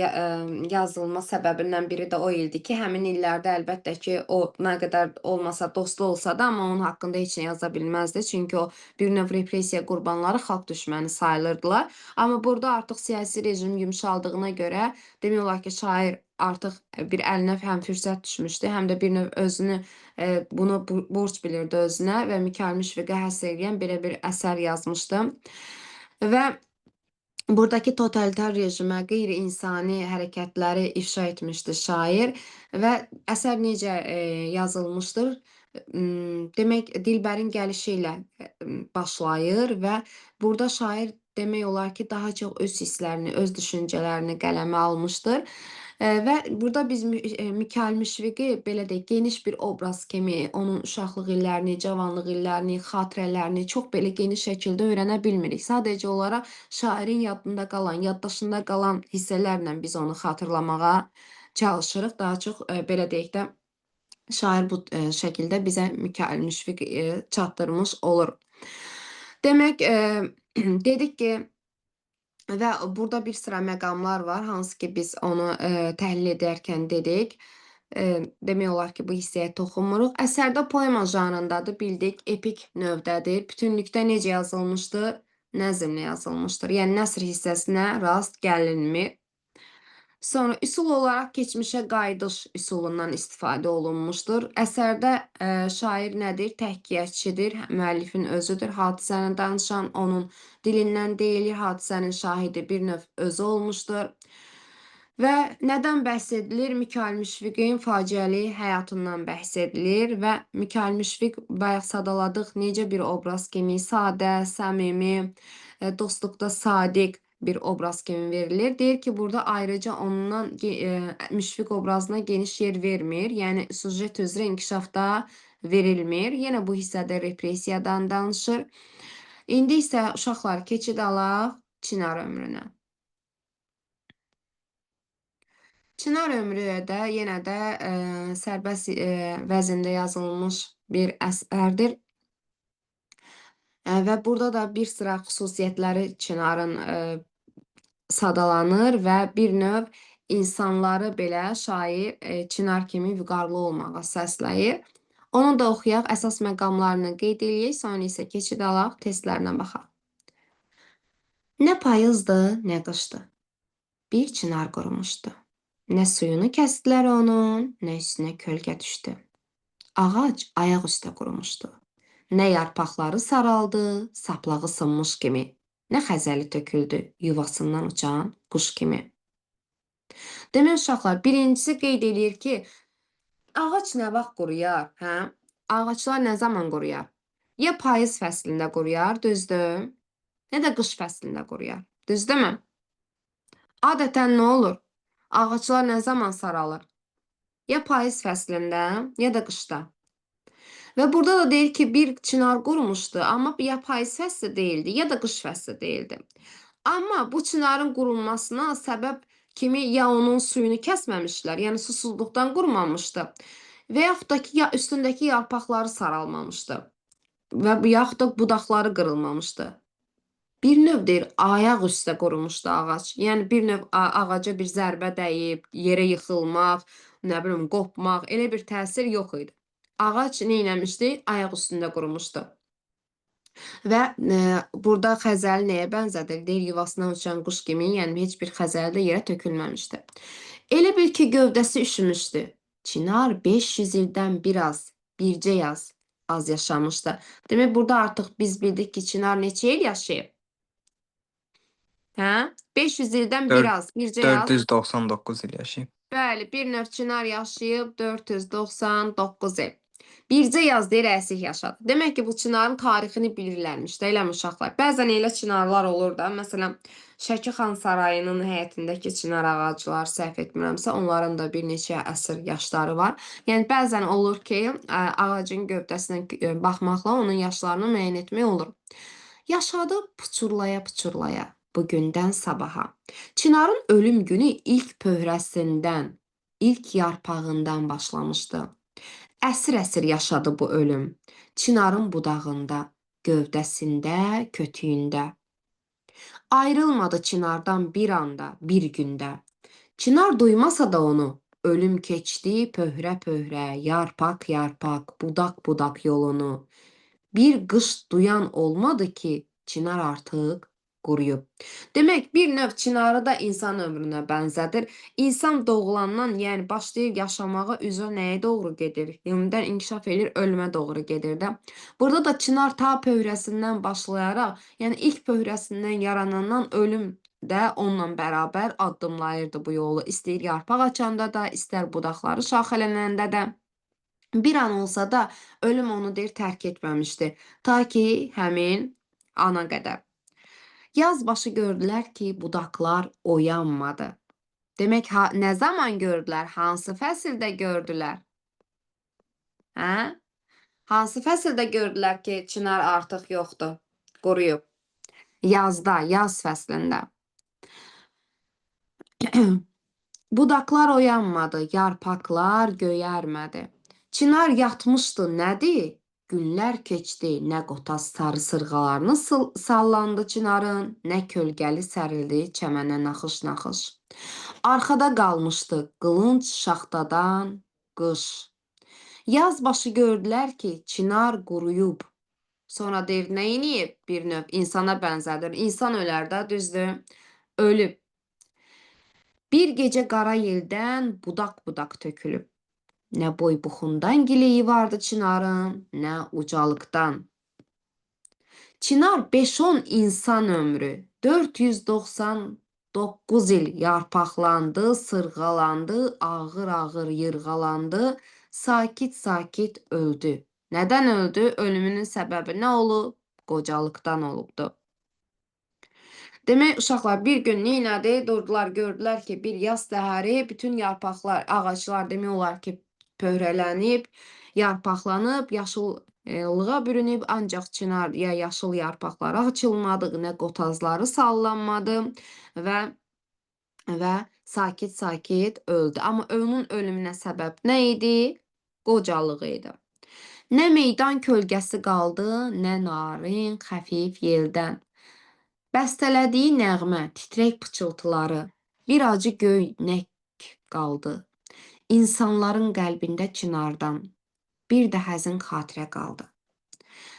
S1: yazılma səbəbindən biri də o idi ki, həmin illərdə əlbəttə ki, o nə qədər olmasa dostu olsa da, amma onun haqqında heç nə yaza bilməzdi. Çünki o bir növ repressiya qurbanları xalq düşməni sayılırdılar. Amma burada artıq siyasi rejim yumşaldığına görə demək olar ki, şair artıq bir əlinə həm fürsət düşmüşdü, həm də bir növ özünü bunu borc bilirdi özünə və Mikail Müşfiqə həsr eləyən belə bir əsər yazmışdı. Və buradakı totalitar rejimə qeyri-insani hərəkətləri ifşa etmişdi şair və əsər necə yazılmışdır? Demək, Dilbərin gəlişi ilə başlayır və burada şair demək olar ki, daha çox öz hisslərini, öz düşüncələrini qələmə almışdır. Və burada biz Mikail Müşfiqi belə deyək, geniş bir obraz kimi onun uşaqlıq illərini, cavanlıq illərini, xatirələrini çox belə geniş şəkildə öyrənə bilmirik. Sadəcə olaraq şairin yadında qalan, yaddaşında qalan hissələrlə biz onu xatırlamağa çalışırıq. Daha çox belə deyək də, şair bu şəkildə bizə Mikail Müşfiq çatdırmış olur. Demək, dedik ki, və burada bir sıra məqamlar var, hansı ki biz onu təhlil edərkən dedik. Demək olar ki, bu hissəyə toxunmuruq. Əsərdə poema janrındadır, bildik, epik növdədir. Bütünlükdə necə yazılmışdır? Nəzmlə yazılmışdır. Yəni nəsr hissəsinə rast gəlinmir. Sonra üsul olaraq keçmişə qayıdış üsulundan istifadə olunmuşdur. Əsərdə şair nədir? Təhkiyyətçidir, müəllifin özüdür. Hadisəni danışan onun dilindən deyilir. Hadisənin şahidi bir növ özü olmuşdur. Və nədən bəhs edilir? Mikail Müşfiqin faciəli həyatından bəhs edilir və Mikail Müşfiq bayaq sadaladıq necə bir obraz kimi sadə, səmimi, dostluqda sadiq bir obraz kimi verilir. Deyir ki, burada ayrıca ondan Müşfiq obrazına geniş yer vermir. Yəni süjet üzrə inkişafda verilmir. Yenə bu hissədə repressiyadan danışır. İndi isə uşaqlar keçid alaq Çinar ömrünə. Çınar ömrü də yenə də sərbəst vəzində yazılmış bir əsərdir. Və burada da bir sıra xüsusiyyətləri Çinarın sadalanır və bir növ insanları belə şair Çinar kimi vüqarlı olmağa səsləyir. Onu da oxuyaq, əsas məqamlarını qeyd eləyək, sonra isə keçid alaq, testlərinə baxaq. Nə payızdı, nə qışdı. Bir çınar qurumuşdu. Nə suyunu kəsdilər onun, nə üstünə kölgə düşdü. Ağac ayaq üstə qurumuşdu. Nə yarpaqları saraldı, saplağı sınmış kimi, nə xəzəli töküldü yuvasından uçan quş kimi. Demək uşaqlar, birincisi qeyd eləyir ki, ağac nə vaxt quruyar, hə? Ağaclar nə zaman quruyar? Ya payız fəslində quruyar, düzdür? Nə də qış fəslində quruyar. Düzdürmü? Adətən nə olur? Ağaclar nə zaman saralır? Ya payız fəslində, ya da qışda. Və burada da deyir ki, bir çınar qurumuşdu, amma ya payız fəsli deyildi, ya da qış fəsli deyildi. Amma bu çınarın qurulmasına səbəb kimi ya onun suyunu kəsməmişlər, yəni susuzluqdan qurumamışdı və yaxud da ki, ya üstündəki yarpaqları saralmamışdı və yaxud da budaqları qırılmamışdı. Bir növ deyir, ayaq üstə qurumuşdu ağac. Yəni bir növ ağaca bir zərbə dəyib, yerə yıxılmaq, nə bilim, qopmaq, elə bir təsir yox idi. Ağac nə etmişdi? Ayaq üstündə qurumuşdu. Və burada xəzəli nəyə bənzədir? Deyir, yuvasından uçan quş kimi, yəni heç bir xəzəli də yerə tökülməmişdi. Elə bil ki, gövdəsi üşümüşdü. Çinar 500 ildən biraz, bircə yaz az yaşamışdı. Demək, burada artıq biz bildik ki, Çinar neçə il yaşayıb? Hə? 500 ildən biraz, bircə yaz.
S2: 499 il yaşayıb.
S1: Bəli, bir növ Çinar yaşayıb 499 il. Bircə yaz deyir, əsik yaşadı. Demək ki, bu Çinarın tarixini bilirlərmiş də, eləmi uşaqlar? Bəzən elə çinarlar olur da, məsələn, Şəki xan sarayının həyətindəki çinar ağaclar, səhv etmirəmsə, onların da bir neçə əsr yaşları var. Yəni, bəzən olur ki, ağacın gövdəsinə baxmaqla onun yaşlarını müəyyən etmək olur. Yaşadı puçurlaya puçurlaya, bugündən sabaha. Çinarın ölüm günü ilk pöhrəsindən, ilk yarpağından başlamışdı. Əsr-əsr yaşadı bu ölüm. Çinarın budağında, gövdəsində, kötüyündə. Ayrılmadı Çinardan bir anda, bir gündə. Çınar duymasa da onu, ölüm keçdi pöhrə-pöhrə, yarpaq-yarpaq, budaq-budaq yolunu. Bir qış duyan olmadı ki, Çınar artıq quruyub. Demək, bir növ Çinarı da insan ömrünə bənzədir. İnsan doğulandan, yəni başlayır yaşamağa, üzrə nəyə doğru gedir? Yenidən inkişaf edir, ölümə doğru gedir də. Burada da Çınar ta pöhrəsindən başlayaraq, yəni ilk pöhrəsindən yaranandan ölüm də onunla bərabər addımlayırdı bu yolu. İstəyir yarpaq açanda da, istər budaqları şaxələnəndə də. Bir an olsa da ölüm onu deyir tərk etməmişdi. Ta ki həmin ana qədər. Yaz başı gördülər ki, budaqlar oyanmadı. Demək, nə zaman gördülər? Hansı fəsildə gördülər? Hə? Hansı fəsildə gördülər ki, çınar artıq yoxdur, quruyub? Yazda, yaz fəslində. Budaqlar oyanmadı, yarpaqlar göyərmədi. Çınar yatmışdı, nədir? Günlər keçdi, nə qotaz sarı sırğalarını sallandı Çinarın, nə kölgəli sərildi çəmənə naxış-naxış. Arxada qalmışdı qılınc şaxtadan qış. Yaz başı gördülər ki, Çınar quruyub. Sonra deyir, nə eləyib? Bir növ insana bənzədir. İnsan ölər də, düzdür? Ölüb. Bir gecə qara yeldən budaq-budaq tökülüb. Nə boy buxundan gileyi vardı Çinarın, nə ucalıqdan. Çınar 5-10 insan ömrü, 499 il yarpaqlandı, sırğalandı, ağır-ağır yırğalandı, sakit-sakit öldü. Nədən öldü? Ölümünün səbəbi nə olub? Qocalıqdan olubdu. Demək, uşaqlar bir gün nə elədi? Durdular, gördülər ki, bir yaz səhəri bütün yarpaqlar, ağaclar demək olar ki, pöhrələnib, Yarpaqlanıb, yaşıllığa bürünüb, ancaq çınar ya yaşıl yarpaqları açılmadı, nə qotazları sallanmadı və sakit-sakit öldü. Amma onun ölümünə səbəb nə idi? Qocalığı idi. Nə meydan kölgəsi qaldı, nə narin, xəfif yeldən. Bəstələdiyi nəğmə, titrək pıçıltıları, bir acı göynək qaldı. İnsanların qəlbində çinardan bir də həzin xatirə qaldı.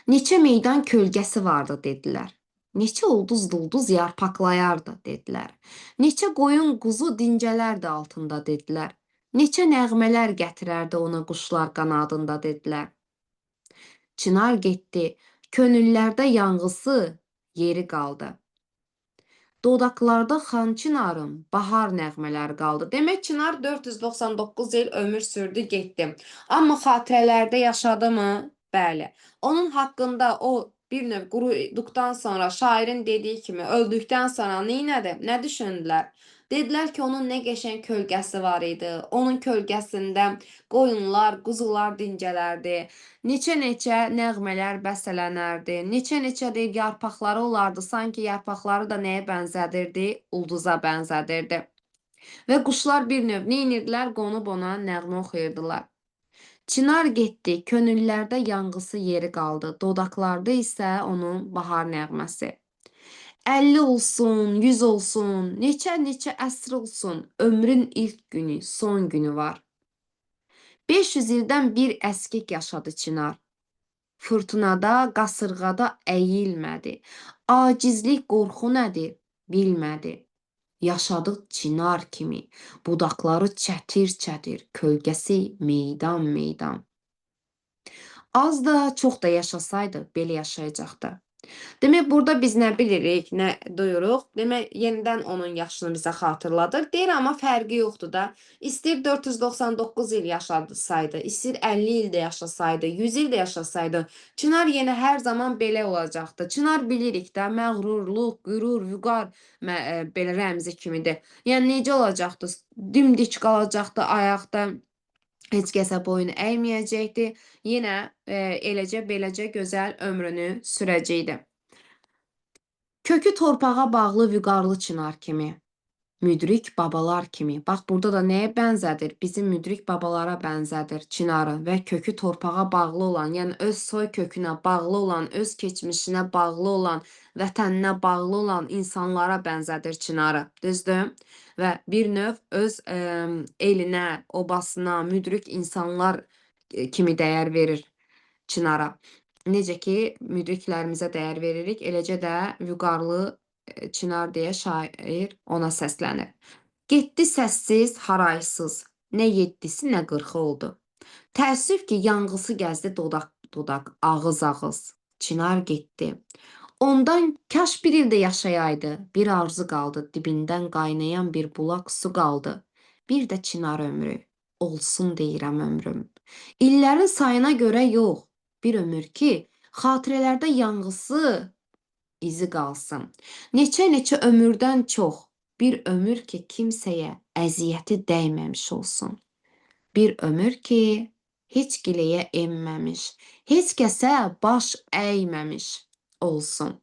S1: Neçə meydan kölgəsi vardı dedilər. Neçə ulduz-dulduz yarpaqlayardı dedilər. Neçə qoyun quzu dincələrdi altında dedilər. Neçə nəğmələr gətirərdi ona quşlar qanadında dedilər. Çınar getdi, könüllərdə yanğısı yeri qaldı. Dodaqlarda xan çinarın bahar nəğmələri qaldı. Demək Çınar 499 il ömür sürdü, getdi. Amma xatirələrdə yaşadı mı? Bəli. Onun haqqında o bir növ quruduqdan sonra şairin dediyi kimi öldükdən sonra nə etdi? Nə düşündülər? Dedilər ki, onun nə qəşəng kölgəsi var idi. Onun kölgəsində qoyunlar, quzular dincələrdi. Neçə-neçə nəğmələr bəstələnərdi. Neçə-neçə deyir yarpaqları olardı. Sanki yarpaqları da nəyə bənzədirdi? Ulduza bənzədirdi. Və quşlar bir növ nə edirdilər? Qonub ona nəğmə oxuyurdular. Çınar getdi, könüllərdə yanğısı yeri qaldı. Dodaqlarda isə onun bahar nəğməsi. 50 olsun, 100 olsun, neçə-neçə əsr olsun, ömrün ilk günü, son günü var. 500 ildən bir əskik yaşadı Çınar. Fırtınada, qasırğada əyilmədi. Acizlik, qorxu nədir, bilmədi. Yaşadı çınar kimi, budaqları çətir-çətir, kölgəsi meydan-meydan. Az da, çox da yaşasaydı, belə yaşayacaqdı. Demək, burada biz nə bilirik, nə duyuruq? Demək, yenidən onun yaşını bizə xatırladır. Deyir, amma fərqi yoxdur da. İstəyir 499 il yaşasaydı, istəyir 50 il də yaşasaydı, 100 il də yaşasaydı, Çınar yenə hər zaman belə olacaqdı. Çınar bilirik də, məğrurluq, qürur, vüqar belə rəmzi kimidir. Yəni, necə olacaqdı? Dimdik qalacaqdı ayaqda. Heç kəsə boyun əyməyəcəkdi. Yenə eləcə beləcə gözəl ömrünü sürəcəkdi. Kökü torpağa bağlı vüqarlı çınar kimi, müdrik babalar kimi. Bax, burada da nəyə bənzədir? Bizim müdrik babalara bənzədir çinarı və kökü torpağa bağlı olan, yəni öz soy kökünə bağlı olan, öz keçmişinə bağlı olan, vətəninə bağlı olan insanlara bənzədir çinarı. Düzdür? Və bir növ öz elinə, obasına, müdrik insanlar kimi dəyər verir çinara. Necə ki, müdriklərimizə dəyər veririk, eləcə də vüqarlı çınar deyə şair ona səslənir. Getdi səssiz, haraysız, nə yeddisi, nə qırxı oldu. Təəssüf ki, yanğısı gəzdi dodaq-dodaq, ağız-ağız. Çınar getdi. Ondan kaş bir il də yaşayaydı, bir arzu qaldı, dibindən qaynayan bir bulaq su qaldı. Bir də çınar ömrü, olsun deyirəm ömrüm. İllərin sayına görə yox, bir ömür ki, xatirələrdə yanğısı izi qalsın. Neçə-neçə ömürdən çox, bir ömür ki, kimsəyə əziyyəti dəyməmiş olsun. Bir ömür ki, heç giləyə enməmiş, heç kəsə baş əyməmiş olsun.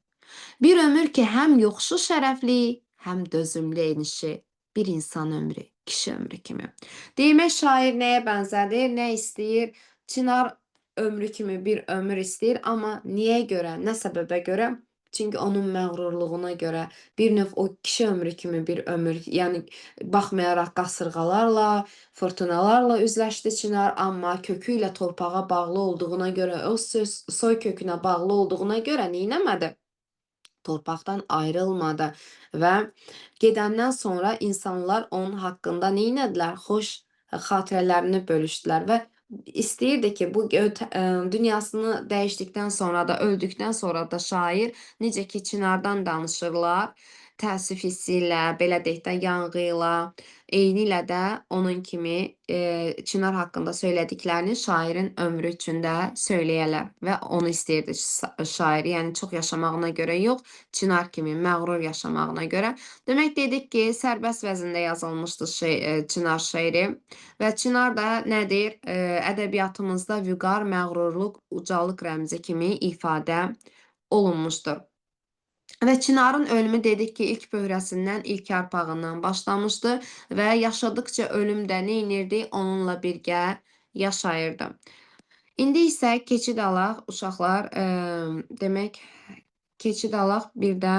S1: Bir ömür ki, həm yoxuşu şərəfli, həm dözümlü enişi, bir insan ömrü, kişi ömrü kimi. Demək, şair nəyə bənzədir, nə istəyir? Çınar ömrü kimi bir ömür istəyir, amma niyə görə, nə səbəbə görə? Çünki onun məğrurluğuna görə bir növ o kişi ömrü kimi bir ömür, yəni baxmayaraq qasırğalarla, fırtınalarla üzləşdi Çınar, amma kökü ilə torpağa bağlı olduğuna görə, o soy kökünə bağlı olduğuna görə neynəmədi? Torpaqdan ayrılmadı və gedəndən sonra insanlar onun haqqında neynədilər? Xoş xatirələrini bölüşdülər və istəyirdi ki, bu dünyasını dəyişdikdən sonra da, öldükdən sonra da şair necə ki Çinardan danışırlar, təəssüf hissi ilə, belə deyək də, yanğı ilə, eyni ilə də onun kimi Çınar haqqında söylədiklərini şairin ömrü üçün də söyləyərlər və onu istəyirdi şair. Yəni çox yaşamağına görə yox, Çınar kimi məğrur yaşamağına görə. Demək dedik ki, sərbəst vəzində yazılmışdı Çınar şeiri və Çınar da nədir? Ədəbiyyatımızda vüqar, məğrurluq, ucalıq rəmzi kimi ifadə olunmuşdur. Və Çinarın ölümü dedik ki, ilk pöhrəsindən, ilk yarpağından başlamışdı və yaşadıkça ölüm də nə edirdi? Onunla birgə yaşayırdı. İndi isə keçid alaq uşaqlar, demək, keçid alaq bir də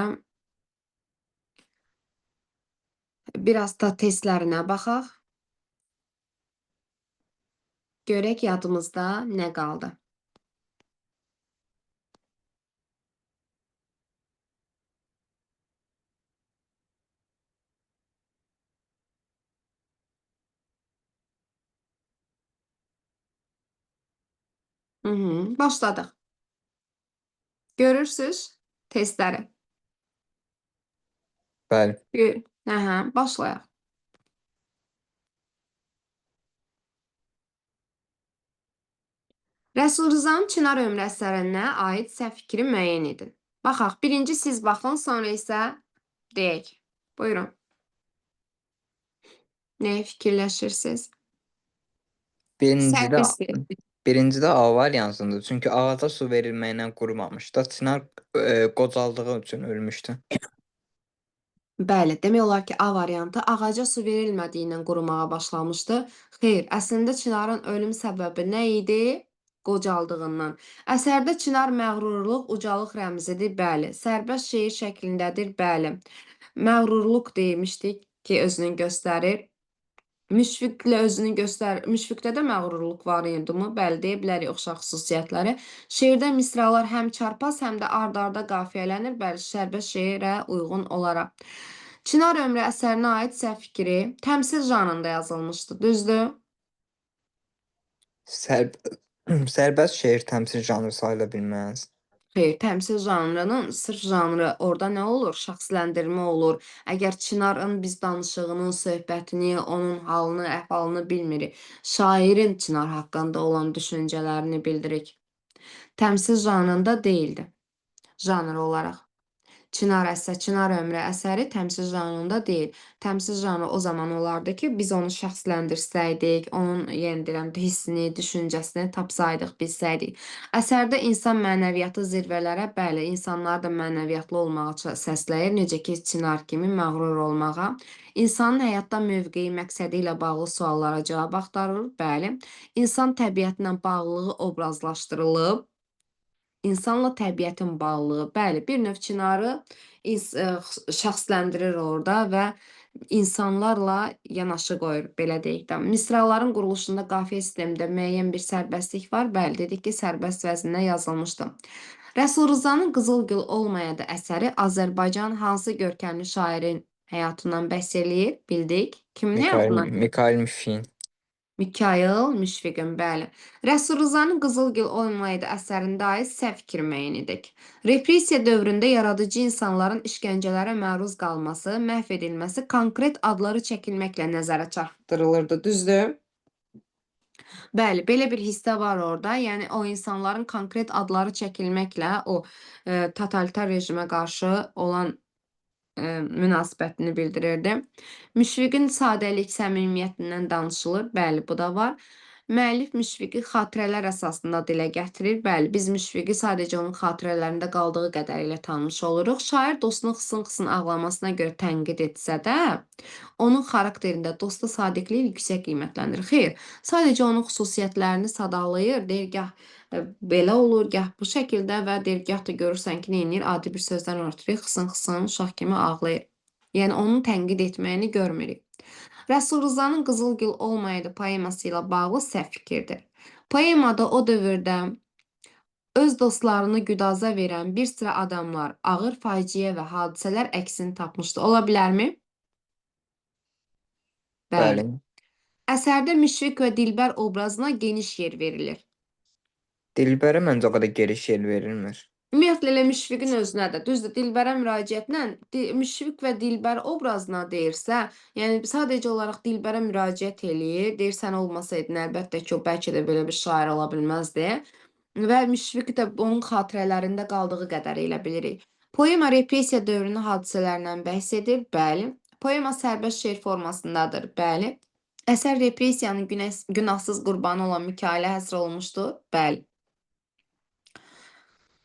S1: biraz da testlərinə baxaq. Görək yadımızda nə qaldı. Başladıq. Görürsüz testləri.
S2: Bəli.
S1: Aha, başlayaq. Rəsul Rzanın Çınar ömrü əsərinə aid səhv fikri müəyyən edin. Baxaq, birinci siz baxın, sonra isə deyək. Buyurun. Nəyi fikirləşirsiniz?
S2: Birincidə,
S1: Səhv hissi.
S2: birincidə A variantındır. Çünki ağaca su verilməklə qurumamışdı. Çınar qocaldığı üçün ölmüşdü.
S1: Bəli, demək olar ki, A variantı ağaca su verilmədiyindən qurumağa başlamışdı. Xeyr, əslində Çinarın ölüm səbəbi nə idi? Qocaldığından. Əsərdə Çınar məğrurluq, ucalıq rəmzidir, bəli. Sərbəst şeir şəklindədir, bəli. Məğrurluq demişdik ki, özünü göstərir. Müşfiqlə özünü göstər. Müşfiqdə də məğrurluq var idimi? Bəli, deyə bilərik oxşar xüsusiyyətləri. Şeirdə misralar həm çarpaz, həm də ard-arda qafiyələnir. Bəli, sərbəst şeirə uyğun olaraq. Çınar ömrü əsərinə aid səhv fikri təmsil janrında yazılmışdı, düzdür?
S2: Sərbəst şeir təmsil janrı sayıla bilməz.
S1: Xeyr, təmsil janrının sırf janrı orada nə olur? Şəxsləndirmə olur. Əgər Çinarın biz danışığının, söhbətini, onun halını, əhvalını bilmirik. Şairin Çınar haqqında olan düşüncələrini bildirik. Təmsil janrında deyildi. Janr olaraq. Çınar əsər, Çınar ömrü əsəri təmsil janrında deyil. Təmsil janrı o zaman olardı ki, biz onu şəxsləndirsəydik, onun, yenə deyirəm, hissini, düşüncəsini tapsaydıq, bilsəydik. Əsərdə insan mənəviyyatı zirvələrə, bəli, insanlar da mənəviyyatlı olmağa səsləyir, necə ki, Çınar kimi məğrur olmağa. İnsanın həyatda mövqeyi, məqsədi ilə bağlı suallara cavab axtarır, bəli. İnsan təbiətlə bağlılığı obrazlaşdırılıb. İnsanla təbiətin bağlılığı, bəli, bir növ Çinarı şəxsləndirir orada və insanlarla yanaşı qoyur, belə deyək də. Misraların quruluşunda qafiyə sistemində müəyyən bir sərbəstlik var. Bəli, dedik ki, sərbəst vəzində yazılmışdı. Rəsul Rzanın Qızıl Gül Olmayadı əsəri Azərbaycan hansı görkəmli şairin həyatından bəhs eləyir? Bildik. Kimin həyatından?
S2: Mikail Müşfiqin.
S1: Mikail Müşfiqin, bəli. Rəsul Rzanın Qızıl Gül Olmayaydı əsərində aid səhv fikir müəyyən edək. Repressiya dövründə yaradıcı insanların işgəncələrə məruz qalması, məhv edilməsi konkret adları çəkilməklə nəzərə çatdırılırdı, düzdür? Bəli, belə bir hissə var orada. Yəni o insanların konkret adları çəkilməklə o totalitar rejimə qarşı olan münasibətini bildirirdi. Müşfiqin sadəlik, səmimiyyətindən danışılır. Bəli, bu da var. Müəllif Müşfiqi xatirələr əsasında dilə gətirir. Bəli, biz Müşfiqi sadəcə onun xatirələrində qaldığı qədərilə tanımış oluruq. Şair dostunun xısın-xısın ağlamasına görə tənqid etsə də, onun xarakterində dosta sadiqliyi yüksək qiymətləndirir. Xeyr, sadəcə onun xüsusiyyətlərini sadalayır. Deyir, gah belə olur, gah bu şəkildə və deyir, gah da görürsən ki, nə edir? Adi bir sözdən artırır, xısın-xısın uşaq kimi ağlayır. Yəni onun tənqid etməyini görmürük. Rəsul Rzanın Qızıl Gül Olmayaydı poeması ilə bağlı səhv fikirdir. Poemada o dövrdə öz dostlarını güdaza verən bir sıra adamlar ağır faciə və hadisələr əksini tapmışdı. Ola bilərmi? Bəli.
S2: Bəli.
S1: Əsərdə Müşfiq və Dilbər obrazına geniş yer verilir.
S2: Dilbərə məncə o qədər geniş yer verilmir.
S1: Ümumiyyətlə elə Müşfiqin özünə də, düzdür, Dilbərə müraciətlə Müşfiq və Dilbər obrazına deyirsə, yəni sadəcə olaraq Dilbərə müraciət eləyir, deyir sən olmasaydın əlbəttə ki, o bəlkə də belə bir şair ola bilməzdi. Və Müşfiq də onun xatirələrində qaldığı qədər elə bilirik. Poema repressiya dövrünün hadisələrindən bəhs edir, bəli. Poema sərbəst şeir formasındadır, bəli. Əsər repressiyanın günahsız qurbanı olan Mikailə həsr olunmuşdur, bəli.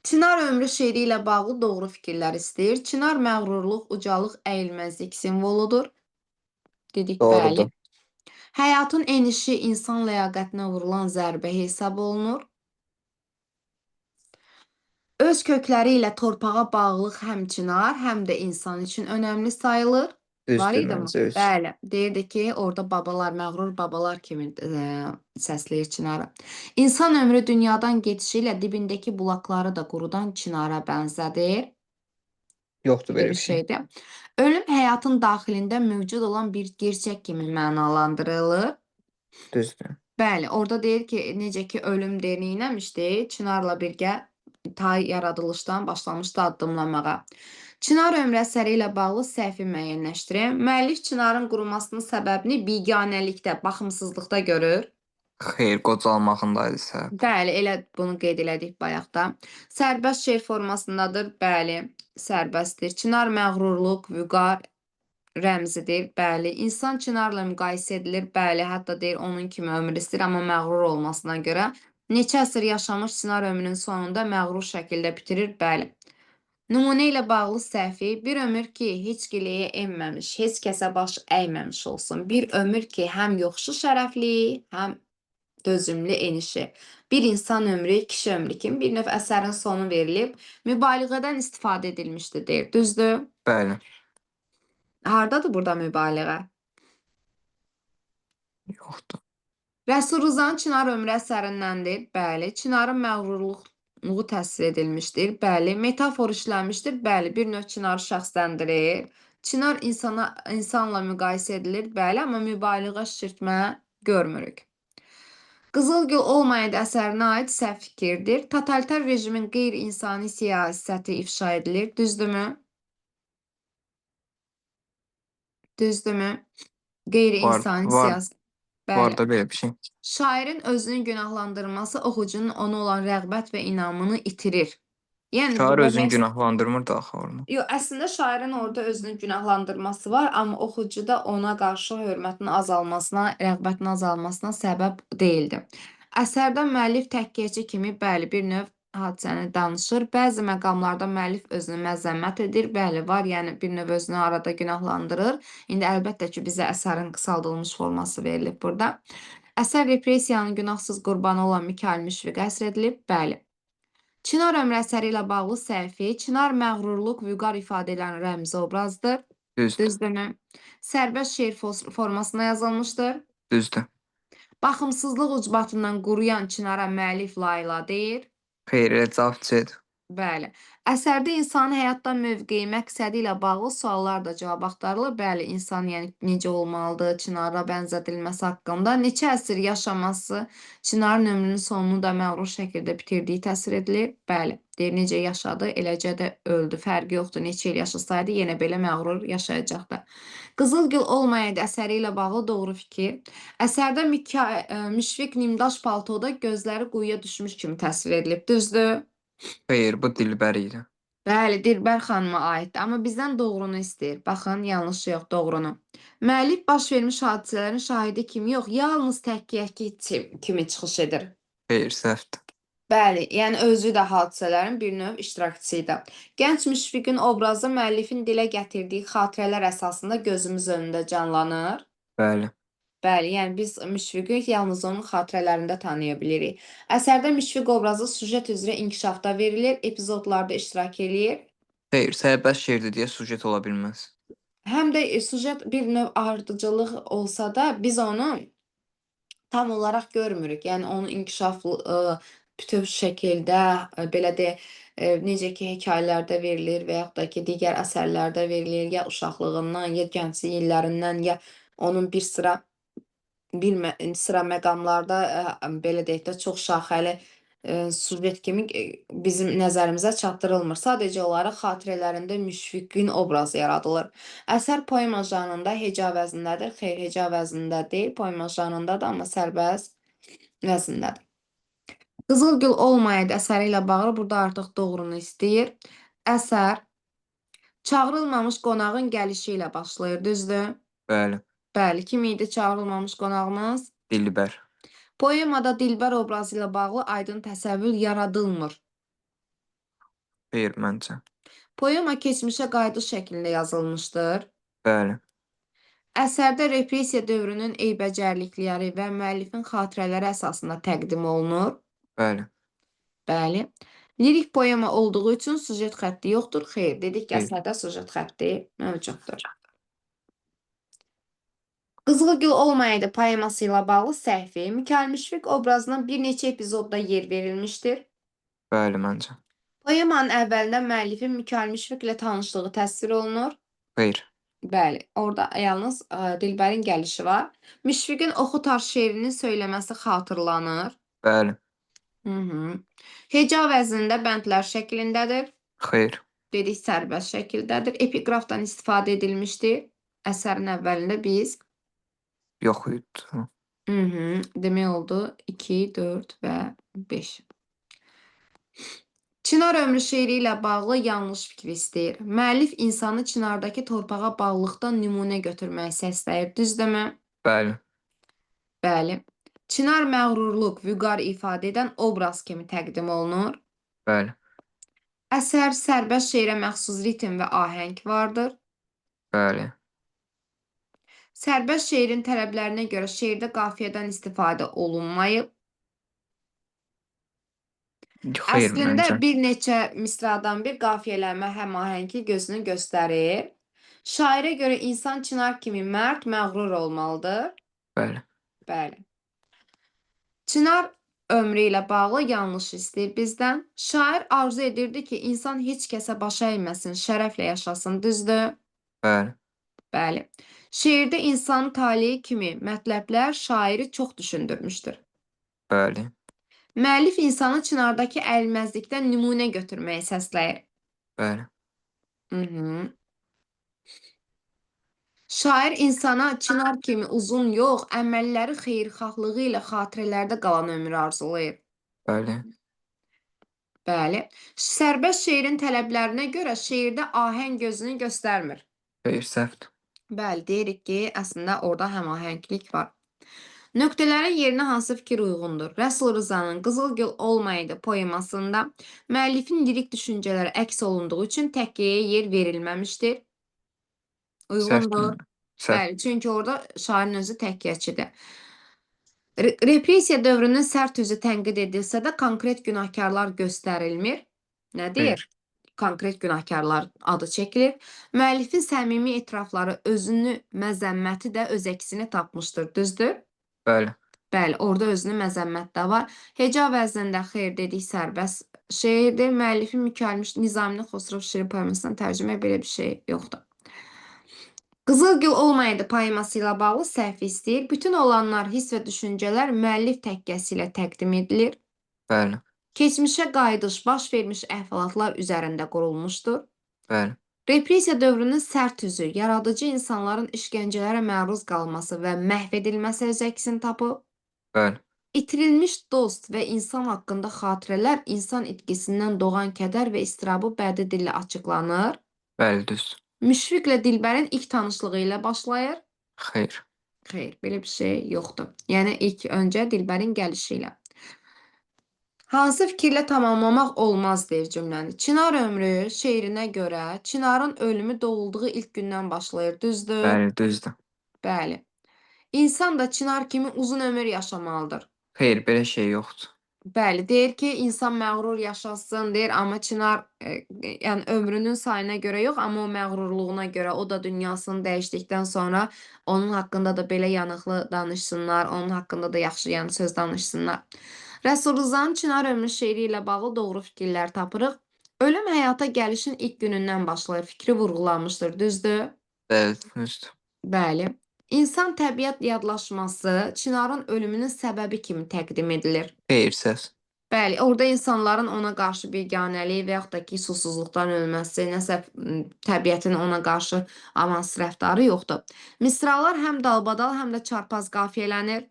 S1: Çınar ömrü şeiri ilə bağlı doğru fikirlər istəyir. Çınar məğrurluq, ucalıq, əyilməzlik simvoludur. Dedik, bəli.
S2: Doğrudur.
S1: Həyatın enişi insan ləyaqətinə vurulan zərbə hesab olunur. Öz kökləri ilə torpağa bağlılıq həm çınar, həm də insan üçün önəmli sayılır. Var
S2: Düzdür
S1: idi mi?
S2: məncə üç.
S1: Bəli. Deyirdi ki, orada babalar, məğrur babalar kimi səsləyir çinarı. İnsan ömrü dünyadan gedişi ilə dibindəki bulaqları da qurudan çinara bənzədir.
S2: Yoxdur
S1: Belə
S2: belə
S1: bir
S2: bir şey.
S1: şeydir. Ölüm həyatın daxilində mövcud olan bir gerçək kimi mənalandırılır.
S2: Düzdür.
S1: Bəli, orada deyir ki, necə ki ölüm deyir, neynəmişdi? Çinarla birgə ta yaradılışdan başlamışdı addımlamağa. Çınar ömrü əsəri ilə bağlı səhvi müəyyənləşdirin. Müəllif Çinarın qurumasının səbəbini biganəlikdə, baxımsızlıqda görür.
S2: Xeyr, qocalmağındaydı səhv.
S1: Bəli, elə bunu qeyd elədik bayaq da. Sərbəst şeir formasındadır. Bəli, sərbəstdir. Çınar məğrurluq, vüqar rəmzidir. Bəli, insan Çinarla müqayisə edilir. Bəli, hətta deyir onun kimi ömür istəyir, amma məğrur olmasına görə. Neçə əsr yaşamış Çınar ömrünün sonunda məğrur şəkildə bitirir. Bəli. Nümunə ilə bağlı səhvi bir ömür ki, heç giləyə enməmiş, heç kəsə baş əyməmiş olsun. Bir ömür ki, həm yoxuşu şərəfli, həm dözümlü enişi. Bir insan ömrü, kişi ömrü kimi bir növ əsərin sonu verilib. Mübaliğədən istifadə edilmişdi deyir. Düzdür?
S2: Bəli.
S1: Hardadır burada mübaliğə?
S2: Yoxdur.
S1: Rəsul Rzanın Çınar ömrü əsərindəndir. Bəli. Çınarın məğrurluğu təsvir edilmişdir. Bəli. Metafor işlənmişdir. Bəli. Bir növ Çınarı şəxsləndirir. Çınar insanla müqayisə edilir. Bəli, amma mübaliğə şişirtmə görmürük. Qızıl Gül olmayaydı əsərinə aid səhv fikirdir. Totalitar rejimin qeyri-insani siyasəti ifşa edilir. Düzdürmü? Düzdürmü? Qeyri-insani
S2: Var, var.
S1: siyasət.
S2: Var
S1: Bəli.
S2: da belə bir şey.
S1: Şairin özünü günahlandırması oxucunun ona olan rəğbət və inamını itirir. Yəni
S2: Şair
S1: burada
S2: özünü
S1: məhz
S2: günahlandırmır da axı orada.
S1: Yox, əslində şairin orada özünü günahlandırması var, amma oxucuda ona qarşı hörmətin azalmasına, rəğbətin azalmasına səbəb deyildi. Əsərdə müəllif təkiyyəçi kimi, bəli, bir növ hadisəni danışır. Bəzi məqamlarda müəllif özünü məzəmmət edir. Bəli, var, yəni bir növ özünü arada günahlandırır. İndi əlbəttə ki, bizə əsərin qısaldılmış forması verilib burada. Əsər repressiyanın günahsız qurbanı olan Mikail Müşfiqə həsr edilib. Bəli. Çınar ömrü əsəri ilə bağlı səhvi, Çınar məğrurluq, vüqar ifadə edən rəmzi obrazdır.
S2: Düzdür.
S1: Düzdürmü? Sərbəst şeir formasında yazılmışdır.
S2: Düzdür.
S1: Baxımsızlıq ucbatından quruyan Çınara müəllif layla deyir.
S2: Xeyr, elə cavab C-dir.
S1: Bəli. Əsərdə insanın həyatda mövqeyi, məqsədi ilə bağlı suallar da cavab axtarılır. Bəli, insan yəni necə olmalıdır, Çınara bənzədilməsi haqqında, neçə əsr yaşaması, Çınarın ömrünün sonunu da məğrur şəkildə bitirdiyi təsvir edilir. Bəli, deyir necə yaşadı, eləcə də öldü. Fərqi yoxdur, neçə il yaşasaydı yenə belə məğrur yaşayacaqdı. Qızıl Gül olmayaydı əsəri ilə bağlı doğru fikir. Əsərdə Müşfiq nimdaş paltoda gözləri quyuya düşmüş kimi təsvir edilib. Düzdür?
S2: Xeyr, bu Dilbər idi.
S1: Bəli, Dilbər xanıma aiddir, amma bizdən doğrunu istəyir. Baxın, yanlışı yox, doğrunu. Müəllif baş vermiş hadisələrin şahidi kimi yox, yalnız təkiyyəçi kimi çıxış edir.
S2: Xeyr, səhvdir.
S1: Bəli, yəni özü də hadisələrin bir növ iştirakçısı idi. Gənc Müşfiqin obrazı müəllifin dilə gətirdiyi xatirələr əsasında gözümüz önündə canlanır.
S2: Bəli.
S1: Bəli, yəni biz Müşfiqi yalnız onun xatirələrində tanıya bilirik. Əsərdə Müşfiq obrazı süjet üzrə inkişafda verilir, epizodlarda iştirak eləyir.
S2: Xeyr, sərbəst şeirdir deyə sujet ola bilməz.
S1: Həm də sujet bir növ ardıcıllıq olsa da biz onu tam olaraq görmürük. Yəni onun inkişafı bütöv şəkildə belə deyək, necə ki hekayələrdə verilir və yaxud da ki digər əsərlərdə verilir, ya uşaqlığından, ya gənclik illərindən, ya onun bir sıra bir sıra məqamlarda belə deyək də çox şaxəli Sujet kimi bizim nəzərimizə çatdırılmır. Sadəcə olaraq xatirələrində Müşfiqin obrazı yaradılır. Əsər poema janrında heca vəznindədir. Xeyr, heca vəznində deyil, poema janrındadır, amma sərbəst vəznindədir. Qızıl Gül olmayaydı əsəri ilə bağlı burada artıq doğrunu istəyir. Əsər çağırılmamış qonağın gəlişi ilə başlayır, düzdür?
S2: Bəli.
S1: Bəli, kim idi çağırılmamış qonağımız?
S2: Dilbər.
S1: Poemada Dilbər obrazı ilə bağlı aydın təsəvvür yaradılmır.
S2: Xeyr, məncə.
S1: Poema keçmişə qayıdış şəklində yazılmışdır.
S2: Bəli.
S1: Əsərdə repressiya dövrünün eybəcərlikləri və müəllifin xatirələri əsasında təqdim olunur.
S2: Bəli.
S1: Bəli. Lirik poema olduğu üçün süjet xətti yoxdur. Xeyr, dedik ki,
S2: Xeyr.
S1: əsərdə süjet xətti mövcuddur. Qızıl Gül olmayaydı poeması ilə bağlı səhvi Mikail Müşfiq obrazına bir neçə epizodda yer verilmişdir.
S2: Bəli, məncə.
S1: Poemanın əvvəlində müəllifin Mikail Müşfiqlə tanışlığı təsvir olunur.
S2: Xeyr.
S1: Bəli, orada yalnız Dilbərin gəlişi var. Müşfiqin Oxu tar şeirini söyləməsi xatırlanır.
S2: Bəli.
S1: Hı -hı. Heca vəznində bəndlər şəklindədir.
S2: Xeyr.
S1: Dedik sərbəst şəkildədir. Epiqrafdan istifadə edilmişdir. Əsərin əvvəlində biz
S2: Yox idi.
S1: Hı -hı. Demək oldu 2, 4 və 5. Çınar ömrü şeiri ilə bağlı yanlış fikir istəyir. Müəllif insanı Çınardakı torpağa bağlılıqdan nümunə götürməyə səsləyir. Düzdürmü?
S2: Bəli.
S1: Bəli. Çınar məğrurluq, vüqar ifadə edən obraz kimi təqdim olunur.
S2: Bəli.
S1: Əsər sərbəst şeirə məxsus ritm və ahəng vardır.
S2: Bəli.
S1: Sərbəst şeirin tələblərinə görə şeirdə qafiyədən istifadə olunmayıb.
S2: Xeyr,
S1: Əslində
S2: məncə.
S1: bir neçə misradan bir qafiyələnmə həmahəngi gözünü göstərir. Şairə görə insan çınar kimi mərd, məğrur olmalıdır.
S2: Bəli.
S1: Bəli. Çınar ömrü ilə bağlı yanlış istəyir bizdən. Şair arzu edirdi ki, insan heç kəsə baş əyməsin, şərəflə yaşasın, düzdür?
S2: Bəli.
S1: Bəli. Şeirdə insanın taleyi kimi mətləblər şairi çox düşündürmüşdür.
S2: Bəli.
S1: Müəllif insanı Çınardakı əyilməzlikdən nümunə götürməyə səsləyir.
S2: Bəli.
S1: Hı -hı. Şair insana çınar kimi uzun yox, əməlləri xeyirxahlığı ilə xatirələrdə qalan ömür arzulayır.
S2: Bəli.
S1: Bəli. Sərbəst şeirin tələblərinə görə şeirdə ahəng gözünü göstərmir.
S2: Xeyr, səhvdir.
S1: Bəli, deyirik ki, əslində orada həmahənglik var. Nöqtələrin yerinə hansı fikir uyğundur? Rəsul Rzanın Qızıl Gül olmayaydı poemasında müəllifin lirik düşüncələri əks olunduğu üçün təkyəyə yer verilməmişdir. Uyğundur.
S2: Səhvdir. Səhv.
S1: Bəli, çünki orada şairin özü təkyəçidir. Repressiya dövrünün sərt üzü tənqid edilsə də konkret günahkarlar göstərilmir. Nə deyir?
S2: Xeyr.
S1: Konkret günahkarlar adı çəkilir. Müəllifin səmimi etirafları özünü məzəmməti də öz əksini tapmışdır, düzdür?
S2: Bəli.
S1: Bəli, orada özünü məzəmmət də var. Heca vəznində xeyr dedik sərbəst şeirdir. Müəllifin Mikail Nizaminin Xosrov Şirin poemasından tərcümə belə bir şey yoxdur. Qızıl Gül olmayaydı poeması ilə bağlı səhv istəyir. Bütün olanlar, hiss və düşüncələr müəllif təkkəsi ilə təqdim edilir.
S2: Bəli.
S1: Keçmişə qayıdış, baş vermiş əhvalatlar üzərində qurulmuşdur.
S2: Bəli.
S1: Repressiya dövrünün sərt üzü, yaradıcı insanların işgəncələrə məruz qalması və məhv edilməsi öz əksini tapıb.
S2: Bəli.
S1: İtirilmiş dost və insan haqqında xatirələr insan itkisindən doğan kədər və iztirabı bədii dillə açıqlanır.
S2: Bəli, düzdür.
S1: Müşfiqlə Dilbərin ilk tanışlığı ilə başlayır.
S2: Xeyr.
S1: Xeyr, belə bir şey yoxdur. Yəni ilk öncə Dilbərin gəlişi ilə. Hansı fikirlə tamamlamaq olmaz deyir cümləni. Çınar ömrü şeirinə görə Çınarın ölümü doğulduğu ilk gündən başlayır, düzdür?
S2: Bəli, düzdür.
S1: Bəli. İnsan da çınar kimi uzun ömür yaşamalıdır.
S2: Xeyr, belə şey yoxdur.
S1: Bəli, deyir ki, insan məğrur yaşasın, deyir, amma Çınar yəni ömrünün sayına görə yox, amma o məğrurluğuna görə, o da dünyasını dəyişdikdən sonra onun haqqında da belə yanıqlı danışsınlar, onun haqqında da yaxşı yəni söz danışsınlar. Rəsul Rzanın Çınar ömrü şeiri ilə bağlı doğru fikirlər tapırıq. Ölüm həyata gəlişin ilk günündən başlayır fikri vurğulanmışdır, düzdür?
S2: Bəli, düzdür.
S1: Bəli. İnsan təbiət yadlaşması Çınarın ölümünün səbəbi kimi təqdim edilir.
S2: Xeyr, səhv.
S1: Bəli, orada insanların ona qarşı biganəliyi və yaxud da ki, susuzluqdan ölməsi, nəsə təbiətin ona qarşı amansız rəftarı yoxdur. Misralar həm dalbadal, həm də çarpaz qafiyələnir.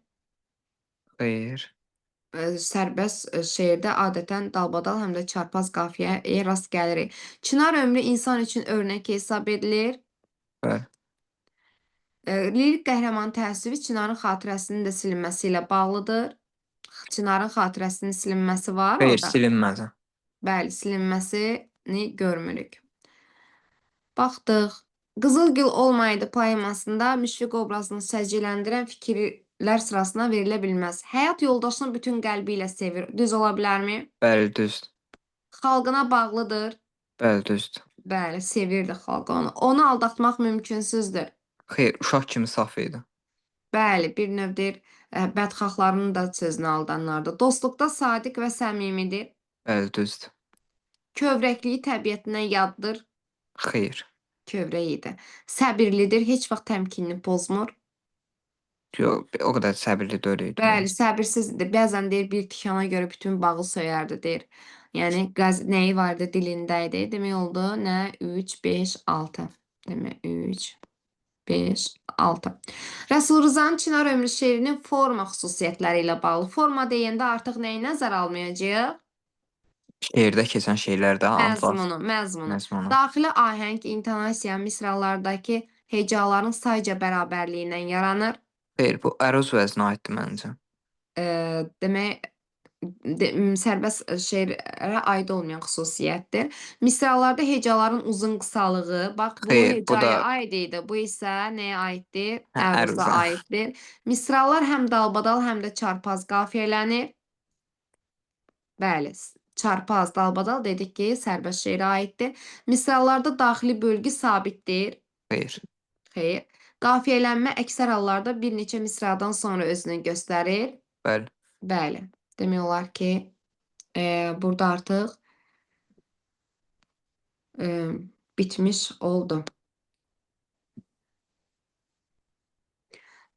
S2: Xeyr.
S1: Sərbəst şeirdə adətən dalbadal, həm də çarpaz qafiyəyə rast gəlirik. Çınar ömrü insan üçün örnək hesab edilir.
S2: Bəli.
S1: Lirik qəhrəman təəssüfü Çinarın xatirəsinin də silinməsi ilə bağlıdır. Çinarın xatirəsinin silinməsi var
S2: Xeyr,
S1: orada.
S2: silinmədi.
S1: Bəli, silinməsini görmürük. Baxdıq. Qızıl Gül olmaydı poemasında Müşfiq obrazını səciləndirən fikirlər sırasına verilə bilməz. Həyat yoldaşını bütün qəlbi ilə sevir. Düz ola bilərmi?
S2: Bəli, düzdür.
S1: Xalqına bağlıdır.
S2: Bəli, düzdür.
S1: Bəli, sevirdi xalqı onu. Onu aldatmaq mümkünsüzdür.
S2: Xeyr, uşaq kimi saf idi.
S1: Bəli, bir növ deyir, bədxahlarının da sözünə aldanlardı. Dostluqda sadiq və səmimidir.
S2: Bəli, düzdür.
S1: Kövrəkliyi təbiətindən yaddır.
S2: Xeyr.
S1: Kövrək idi. Səbirlidir, heç vaxt təmkinini pozmur.
S2: Yox, o qədər səbirli deyil idi
S1: Bəli,
S2: məncə.
S1: səbirsizdir. Bəzən deyir bir tikana görə bütün bağı söyərdi deyir. Yəni qəz nəyi vardı dilində idi. Demək oldu nə? 3 5 6. Demək 3 5 6. Rəsul Rzanın Çınar ömrü şeirinin forma xüsusiyyətləri ilə bağlı. Forma deyəndə artıq nəyi nəzərə almayacağıq?
S2: Şeirdə keçən şeylər də antlar
S1: Məzmunu, məzmunu.
S2: məzmunu.
S1: Daxili ahəng, intonasiya, misralardakı hecaların sayca bərabərliyindən yaranır.
S2: Xeyr, bu əruz vəznə aiddir məncə.
S1: Demək sərbəst şeirə aid olmayan xüsusiyyətdir. Misralarda hecaların uzun qısalığı, bax bu
S2: Xeyr, bu
S1: hecaya
S2: da
S1: aid idi. Bu isə nəyə aiddir?
S2: hə,
S1: Əruza
S2: əruza.
S1: aiddir. Misralar həm dalbadal, həm də çarpaz qafiyələnir. Bəli, çarpaz, dalbadal dedik ki, sərbəst şeirə aiddir. Misralarda daxili bölgü sabitdir.
S2: Xeyr.
S1: Xeyr. Qafiyələnmə əksər hallarda bir neçə misradan sonra özünü göstərir.
S2: Bəli.
S1: Bəli. Demək olar ki, burada artıq e, bitmiş oldu.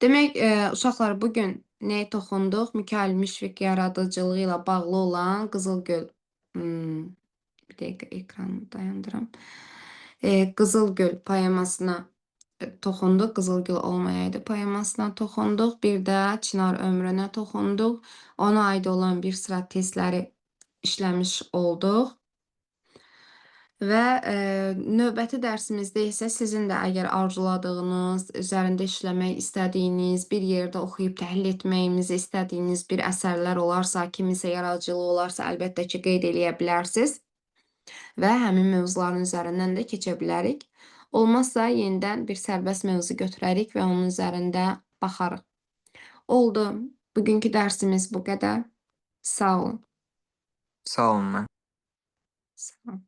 S1: Demək, uşaqlar, bugün nəyə toxunduq? Mikayıl Müşfiq yaradıcılığı ilə bağlı olan Qızılgöl. Bir dəqiqə ekranı dayandırım. Qızılgöl poemasına toxunduq. Qızılgül olmayaydı poemasına toxunduq. Bir də Çınar ömrünə toxunduq. Ona aid olan bir sıra testləri işləmiş olduq. Və növbəti dərsimizdə isə sizin də əgər arzuladığınız, üzərində işləmək istədiyiniz, bir yerdə oxuyub təhlil etməyimizi istədiyiniz bir əsərlər olarsa, kiminsə yaradıcılığı olarsa, əlbəttə ki, qeyd eləyə bilərsiniz və həmin mövzuların üzərindən də keçə bilərik. Olmazsa yenidən bir sərbəst mövzu götürərik və onun üzərində baxarıq. Oldu. Bugünkü dərsimiz bu qədər. Sağ olun.
S2: Sağ olun mən.
S1: Sağ olun.